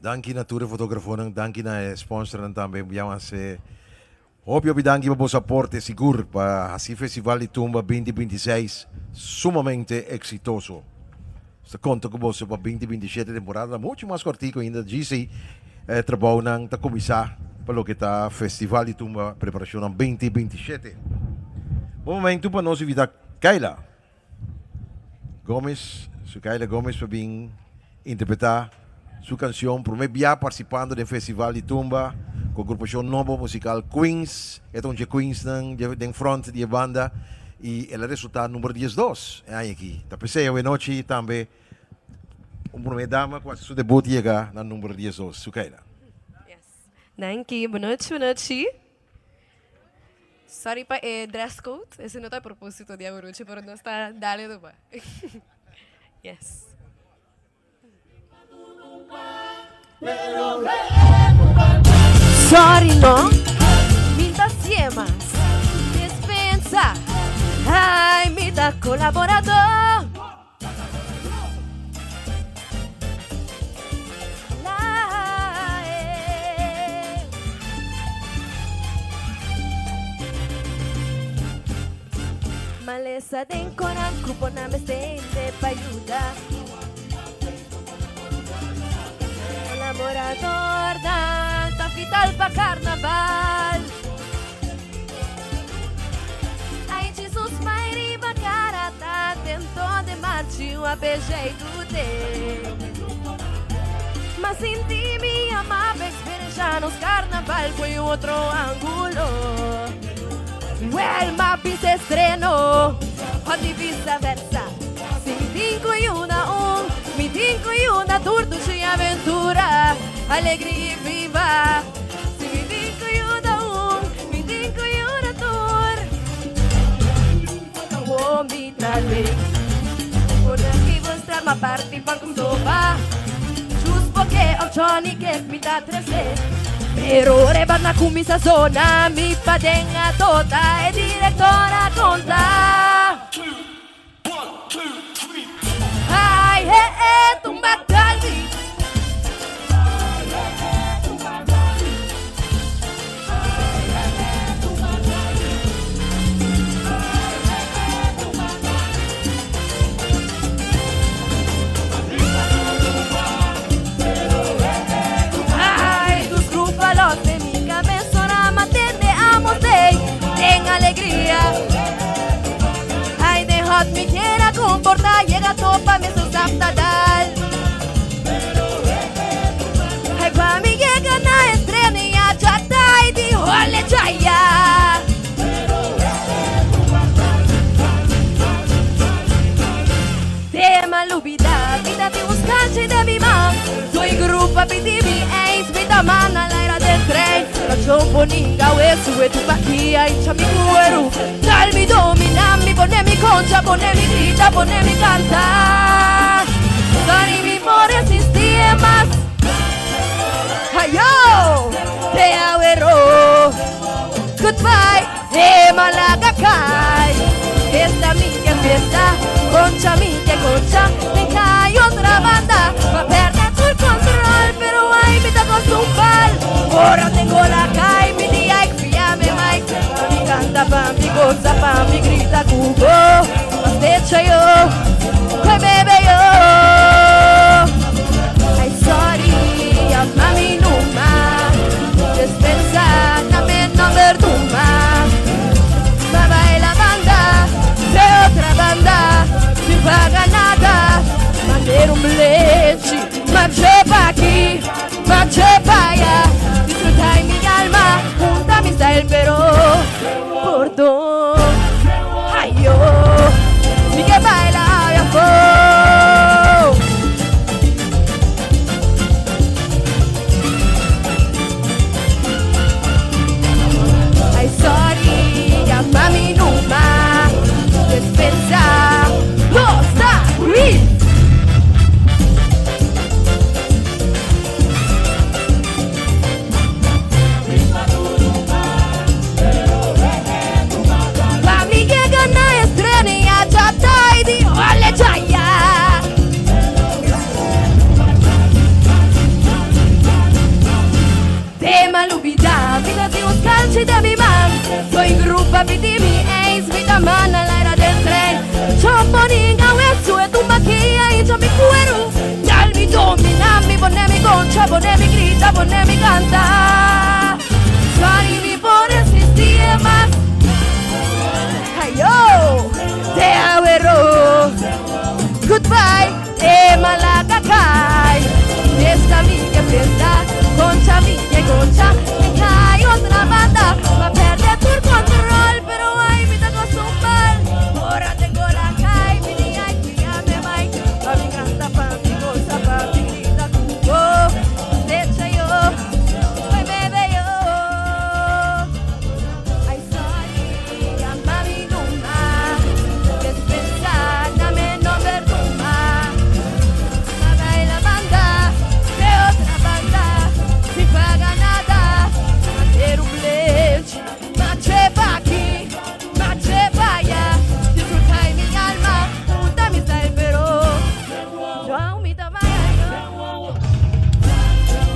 Danki na tur e fotografonan, danki na e sponsornan tambe. Yama se hopi hopi danki pa boso aporte sigur pa hasi Festival di Tumba 2026 sumamente exitoso. Ta konta ku boso pa 2027. Temporada muchu mas kòrtiku ainda. GC trabounan ta kuminsá pa loke ta Festival di Tumba preparashon 2027. Bon momento pa nos invitá Kayla Gomes, su Kayla Gomes pa bin interpretá su kanshon, promé bia partisipando den Festival di Tumba ku agrupashon nobo musikal Queens. E ta un Queens nan den front di banda i el a resultá number 12 e aña aki. Ta p'esei anochi tambe un promé dama ku su debut yega na number 12. Su Kayla. Yes. Danki. Bon nochi, bon nochi. Sorry pa e dress code. Esei no ta a propósito di anochi, pero nos ta dale duba. Yes. Sorry no, mi ta mas despensa. Ai, mi ta kolaboradó. La, eh. Malesa den koran, grupo na mestende pa yuda. Kolaboradó ta vital pa karnaval. Ai, Jesus, mai riba kara ta tento de marchi un jeito de. Mas sinti mi amaba experienciar nos carnaval foi un otro ángulo. Well, ma pisa estreno, o di vice-versa. Si mi tinko i una un, mi tinko i una turto de aventura, alegria e viva. Si mi tinko i una un, mi tinko i una tour. Oh, mi tale. Por aki mostra ma party pa soba. Just porque o Johnny que mi ta trece. Pero reba na kumisa zona, mi padenga tota e direktora konta. Ai, he, he, tumba talvi. Ai, tus grúpalos de mi cabeza ahora mantente amos de ten alegría. Ai, de hot mi quiera comportar, llega topa mi su dal. Ai, pa mi llega na estrena y a chata y di ole chaya. Tema lubida, vida di buscante de mi man. Soy grupo pidi mi ex, mi mana la era del tren. La poninga, sube tu paquia, hincha mi cuero. Dal mi domina, mi pone mi concha, pone mi grita, pone mi canta. Sorry, mi por resistir más. Ayo, te awero. Goodbye, de Malaga kai. Fiesta mi que fiesta, concha mi que concha. Me cae otra banda, va a perder tu control, pero ay, me está con. Ahora tengo la kai, mi día me Mike. Pa mi canta, pa mi goza, pa mi grita cubo. Mas decha yo, que bebe yo. Ay, sorry, mami numa. Despensa, dame nombre tumba. Va baila banda, de otra banda, sin paga nada. Manter un leche, mache pa aquí, mache pa allá. Disfruta en mi alma, junta mi style, pero perdón. Ay, yo, mi que baila, viajó. Ay, sorry, llama mi numa. Despensa, dos, tres. Pa pone mi grita, pone mi canta. Sorry, mi por resistir mas. Ay, yo, te awero. Goodbye, te malacacay. Esta mi que fiesta, concha mi que concha. Me cae otra banda, va a perder tu control, pero ay, mi te acostumbrar. Ahora tengo la calle, mi día y ya me vai. Pa mi canta, pa mi goza, pa mi grita, oh, decha yo, ay, me veo. Ay, sorry, llama mi numa, despensa, dame nombre numa. Ma la banda, de otra banda, sin paga nada, hacer un bleach, mache pa' aquí, mache pa' allá, disfruta en mi alma, junta mi style, pero yo aún mi tamaño,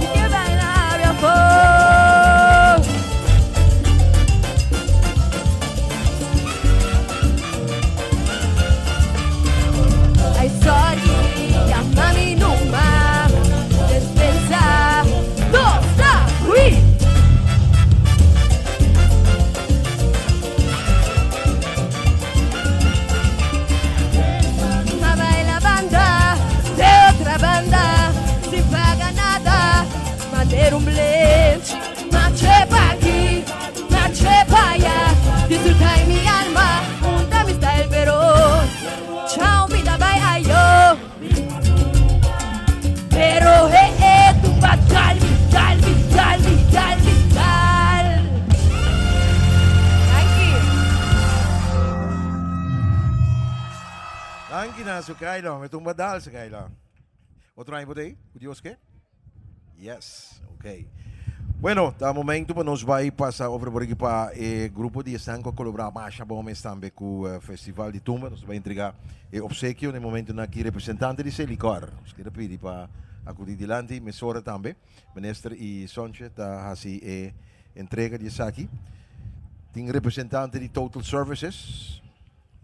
y que baila mi amor. Ay, sorry, llama mi numa, despensa, dos, tres, uy. Mamá en la banda, de otra banda, sin paga nada, manera un bleach, mache pa' aquí, mache pa' allá, disfruta en mi alma, junta mi style, pero chao, vida, bye, ayo. Pero, eh, eh, tu pa' dal, dal, dal, dal, dal. Thank you. Danki na Sukaila, me tumba dal Sukaila. Otro aña por ahí? Dios ke? Yes, ok. Bueno, ta momento pa nos bay pasa over por aki pa e grupo di esnan cu a colabora masha bon mes tambe cu Festival di Tumba. Nos ta bay entrega e obsequio na e momentonan aki representante di Selikor. Nos kier a pidi pa acudi dilanti mesora tambe. Minister y Sontje ta haci e entrega di esaki. Tin representante di Total Services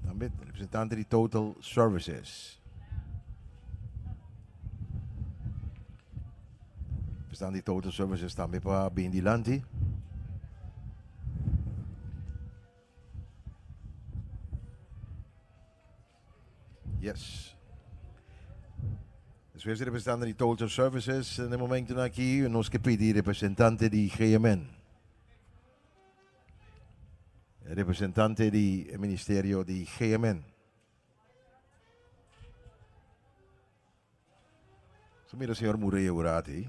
tambe, representante di Total Services. Representante di Total Services tambe pa bin dilanti. Yes. Despues di representante di Total Services, na e momentonan aki nos ke pidi representante di GMN. Representante di e ministerio di GMN. So mira señor Murray un rato ahí.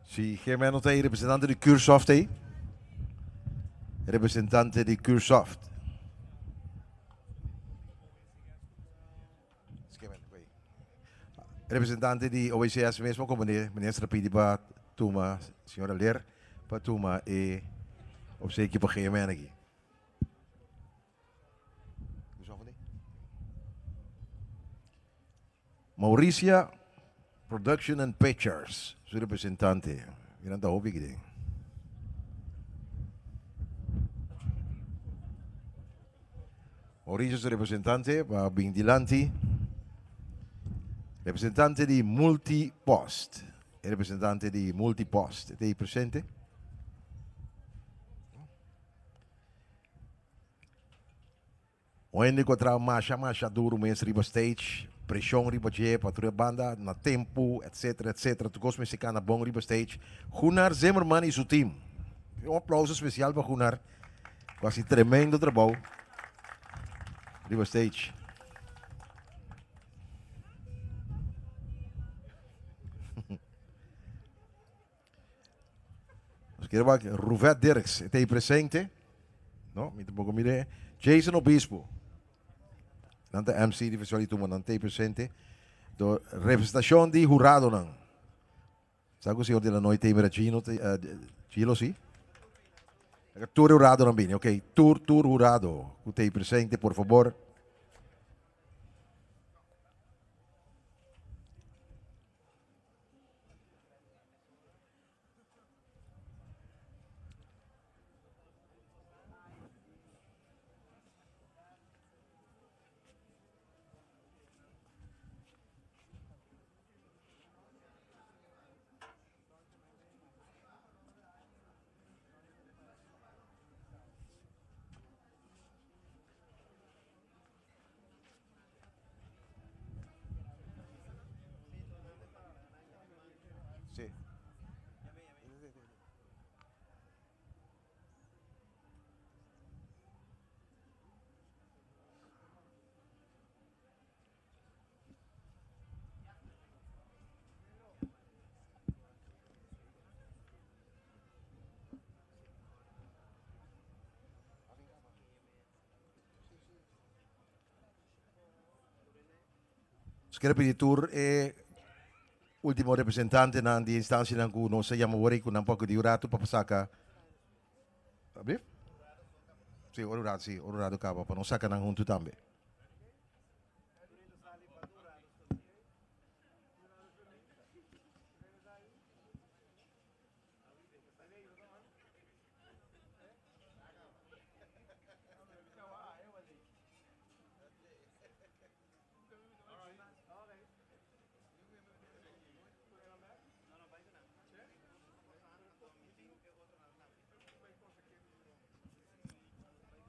Si GMN no ta ahí, representante di Cursoft ahí. Representante di Cursoft. Representante di OECS mesmo como minister a pidi pa tuma, señora Leer, pa tuma e obsequio pa GMN aki. Mauricia Production and Pictures, su representante. Miran ta hopi aki den. Mauricio su representante pa bin dilanti. Representante di Multipost. E representante di Multipost ta ei presente. Un hende ku a traha masha masha duru mes riba stage, preshon riba dje pa tur e banda na tempu etcetera etcetera tur kos mester kana bon riba stage. Gunnar Zimmerman i su team. Un aplauso spesial pa Gunnar ku a hasi tremendo trabou riba stage. Nos quiere wak Ruvet Dirks, e ta ahí presente. No, mi tampoco mire. Jason Obispo. Nan ta MC di Festival di Tumba, nan ta ahí presente. Do representacion di huradonan. Sa cu señor de la Noy ta ahí mira Gino, ta, eh, Gilo si? Tur huradonan bini, ok. Tur, tur hurado cu ta ahí presente, por favor. Nos kier pidi tur e ultimo representantenan di instancianan cu nos a yama awor y cu nan por acudi un rato pa saca. Ablief? Sí, ora un rato, sí, ora un rato caba pa nos saca nan hunto tambe.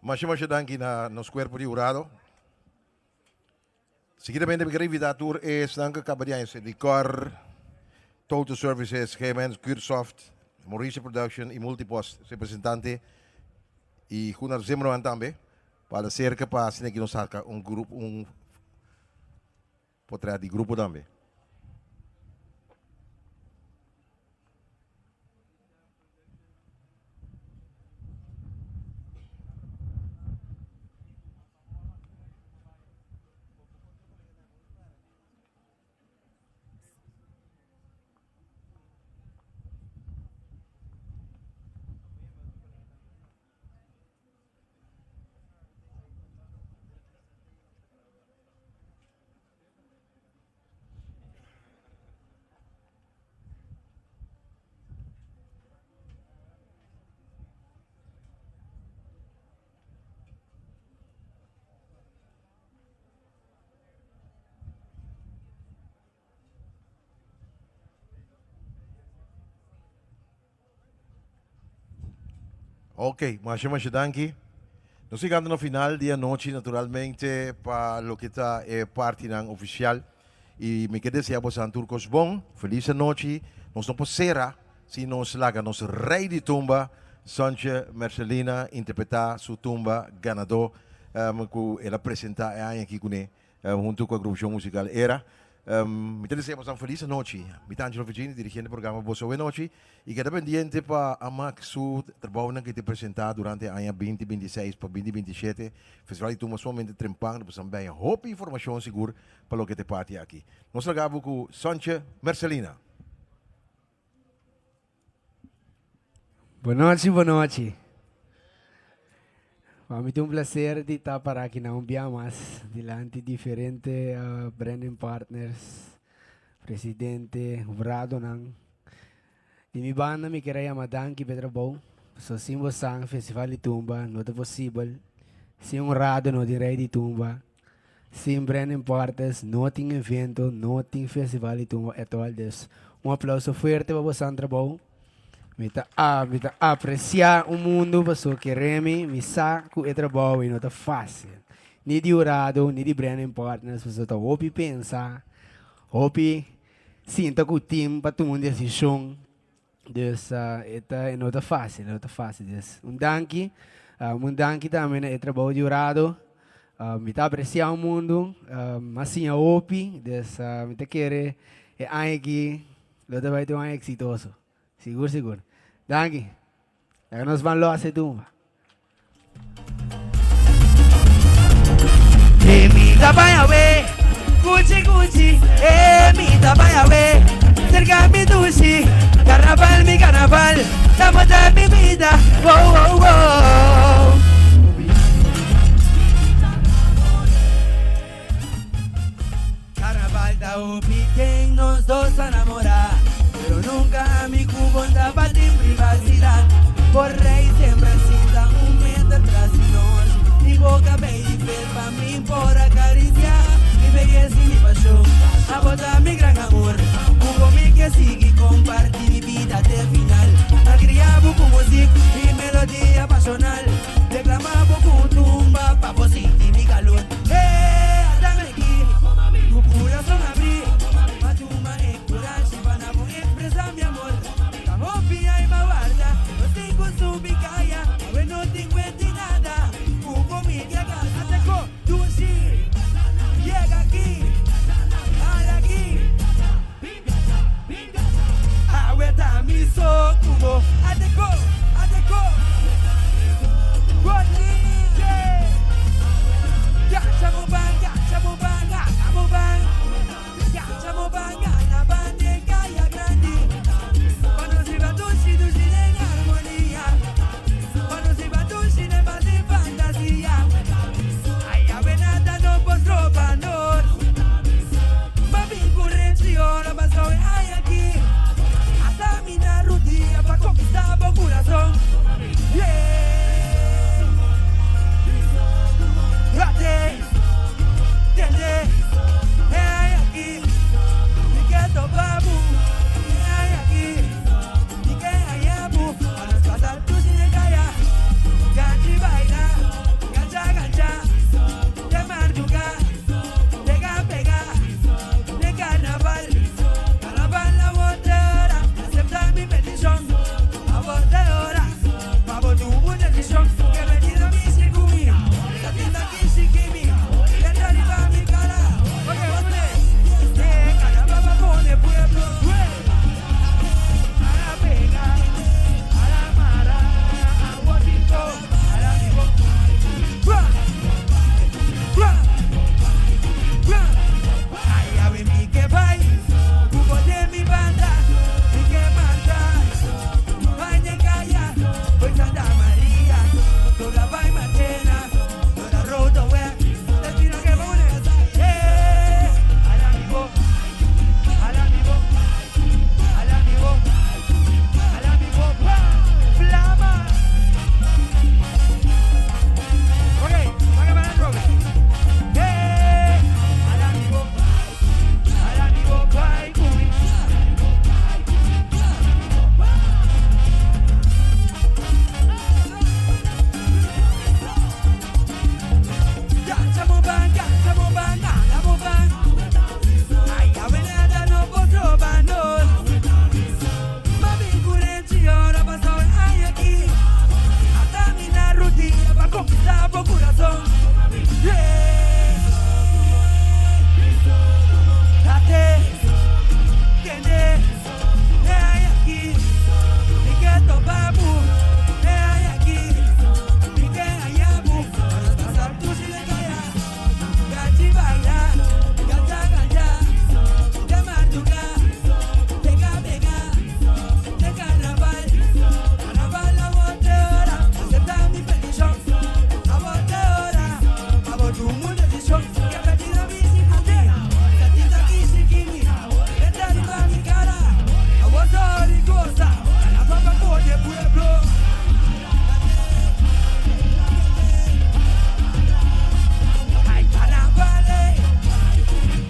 Masha masha danki na nos cuerpo di hurado. Seguidamente mi quiero invita tur esnan que acaba di aña Licor, Total Services, GMN, Cursoft, Mauricio Production y Multipost representante y Gunnar Zimmerman tambe pa la cerca pa asina ki nos saca un grupo un potret di grupo tambe. Ok, masha masha danki. Nos llegando na final di anochi naturalmente pa loke ta e partinan oficial y mi ke desea bosan tur cos bon, feliz anochi. Nos no por cera si nos laga nos rey di tumba Sontje Mercelina interpreta su tumba ganador cu el a presenta e aña aki cune Hunto cu agrupacion musical Era. Mi ta desea boso un feliz anochi. Mi ta Angelo Virginia dirigiendo e programa Boso Awe Nochi y keda pendiente pa Amak su trabounan cu e ta presenta durante e aña 2026 pa 2027. Festival di Tumba sumamente trempan, boso a benya hopi informacion sigur pa loke ta e parti aki. Nos laga bo cu Sontje Mercelina. Bonochi, bonochi. Pa mi ta un placer di ta para aki na un bia mas dilanti diferente branding partners, presidente, huradonan. Di mi banda mi kier a yama danki pa e trabou, pasobra sin bosan Festival di Tumba no ta posibel, sin hurado no tin Rey di Tumba, Sin branding partners no tin evento, no tin festival di tumba at all. Dus un aplauso fuerte pa bosan trabou. Mi ta a mi ta aprecia un mundo paso kere mi, mi sa cu e trabou ei no ta facil. Ni di hurado, ni di branding partners paso ta hopi pensa, hopi sinta cu team pa tuma un decision. Dus e ta e no ta fácil, e no ta fácil. Dus un danki, un danki tambe na e trabou di hurado. Mi ta apresiá un mundu, mi a siña hopi, dus mi ta kere e aña aki lo ta bai ta un aña eksitoso. Sigur sigur. Danki. Laga nos ban lòs e tumba. E mi ta bai awe, guchi guchi, e mi ta bai awe, cerca mi dushi, carnaval mi carnaval, ta bota mi vida, wow wow wow. Carnaval ta hopi den nos dos a namora Pero nunca ami cu bo tabatin privacidad Por rey siempre a sinta un meter tras di nos Mi boca bay di fel pa mi por acaricia Mi belleza y mi pasion Abo ta mi gran amor Cu bo mi ke sigui comparti mi bida te final A cria bo cu music y melodia pasional. bo kurason. Yeah. Ate, tende, e ai aki, mi ke topa bo, e ai aki, mi ke haña bo, pa nos pasa dushi den kaya, gachi baila, ganja ganja, te marduga, pega pega, te carnaval, carnaval awor te ora, acepta mi peticion, awor te ora, pa bo tuma un decision, ke perdida mi sin cu mi, sentita aki sigui mi, vete riba mi cara, awor ta ora di goza, carnaval pa pone pueblo. Ay, carnaval, ey.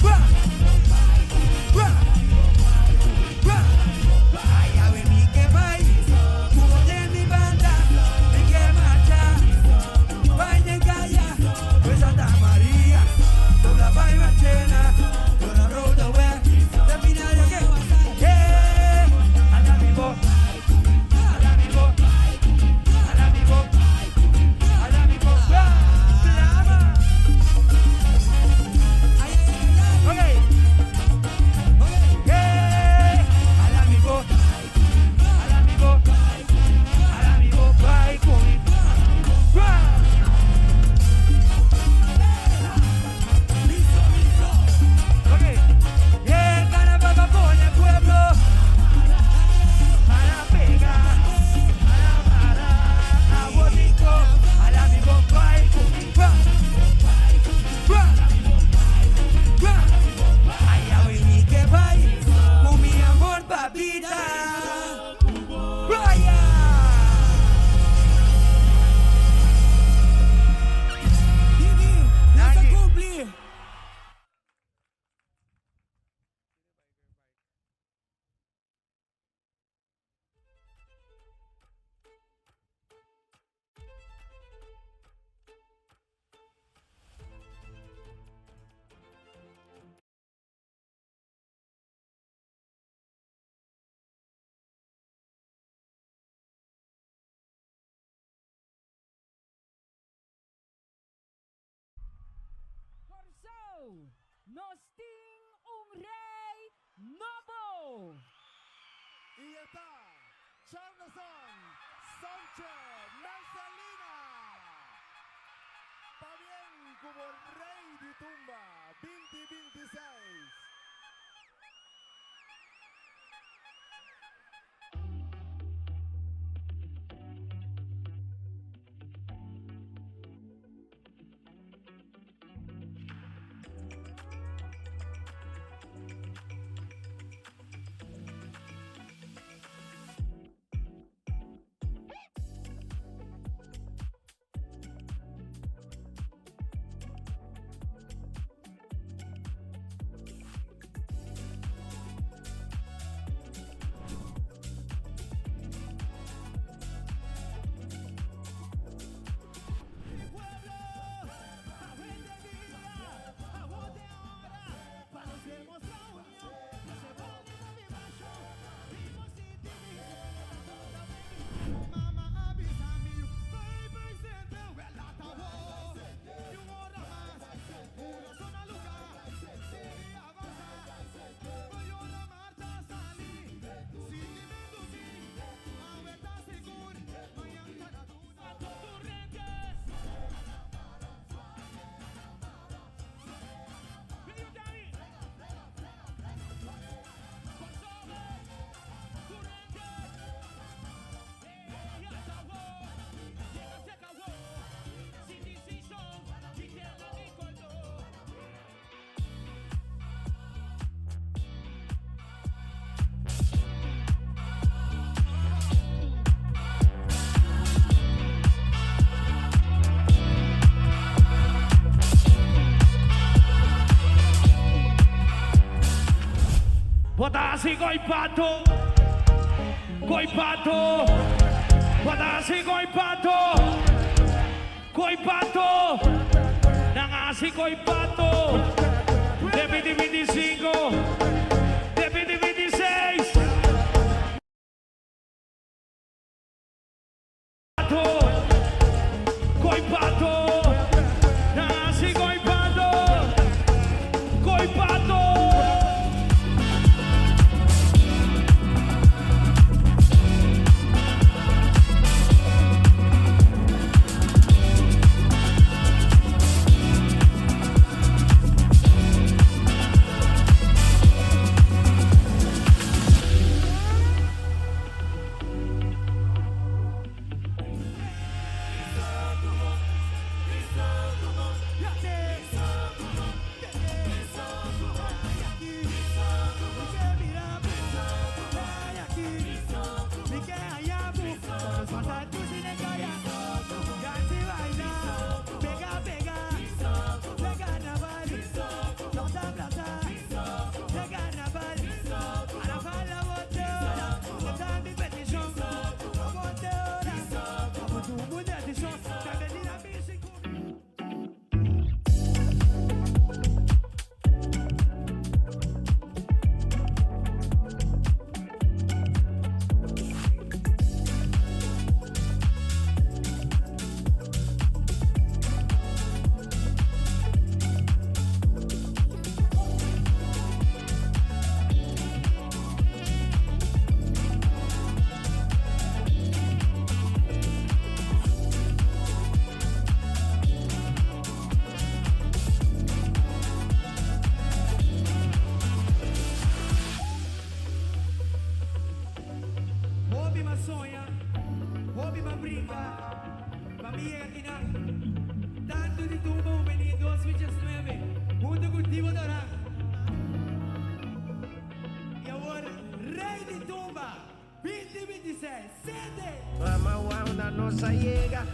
Bua, bua, bua. Ay, awe mi ke bai, ku bo den mi banda, mi ke marcha, bai den kaya, bai Santa Maria, dobla bai Marchena, dona Roodeweg, termina de ke, eh, hala mi bo, hala mi bo, hala mi bo, hala mi bo, bla, blama. Ay, ay, ay, ay. Okay. Hey, hala mi bo, hala mi bo, hala mi bo, bai ku mi, bla. Okay. Yeah, carnaval pa pone pueblo para pega, para para, a bonito, hala mi bo, bai ku mi, bla, bla, bla. Ay, awe mi ke bai, ku mi amor papita. Vaya! Didi, nos a cumpli. Kòrsou, nos tin un rei nobo! I e ta Charleson Sanchez Mercelina! Pabien ku bo Rei di Tumba 2026! Bo ta hasi koi pato, koi pato. Bo ta hasi koi pato, koi pato. Nan a hasi koi pato. De 2025, de 2026. Pato, koi pato. nos a yega.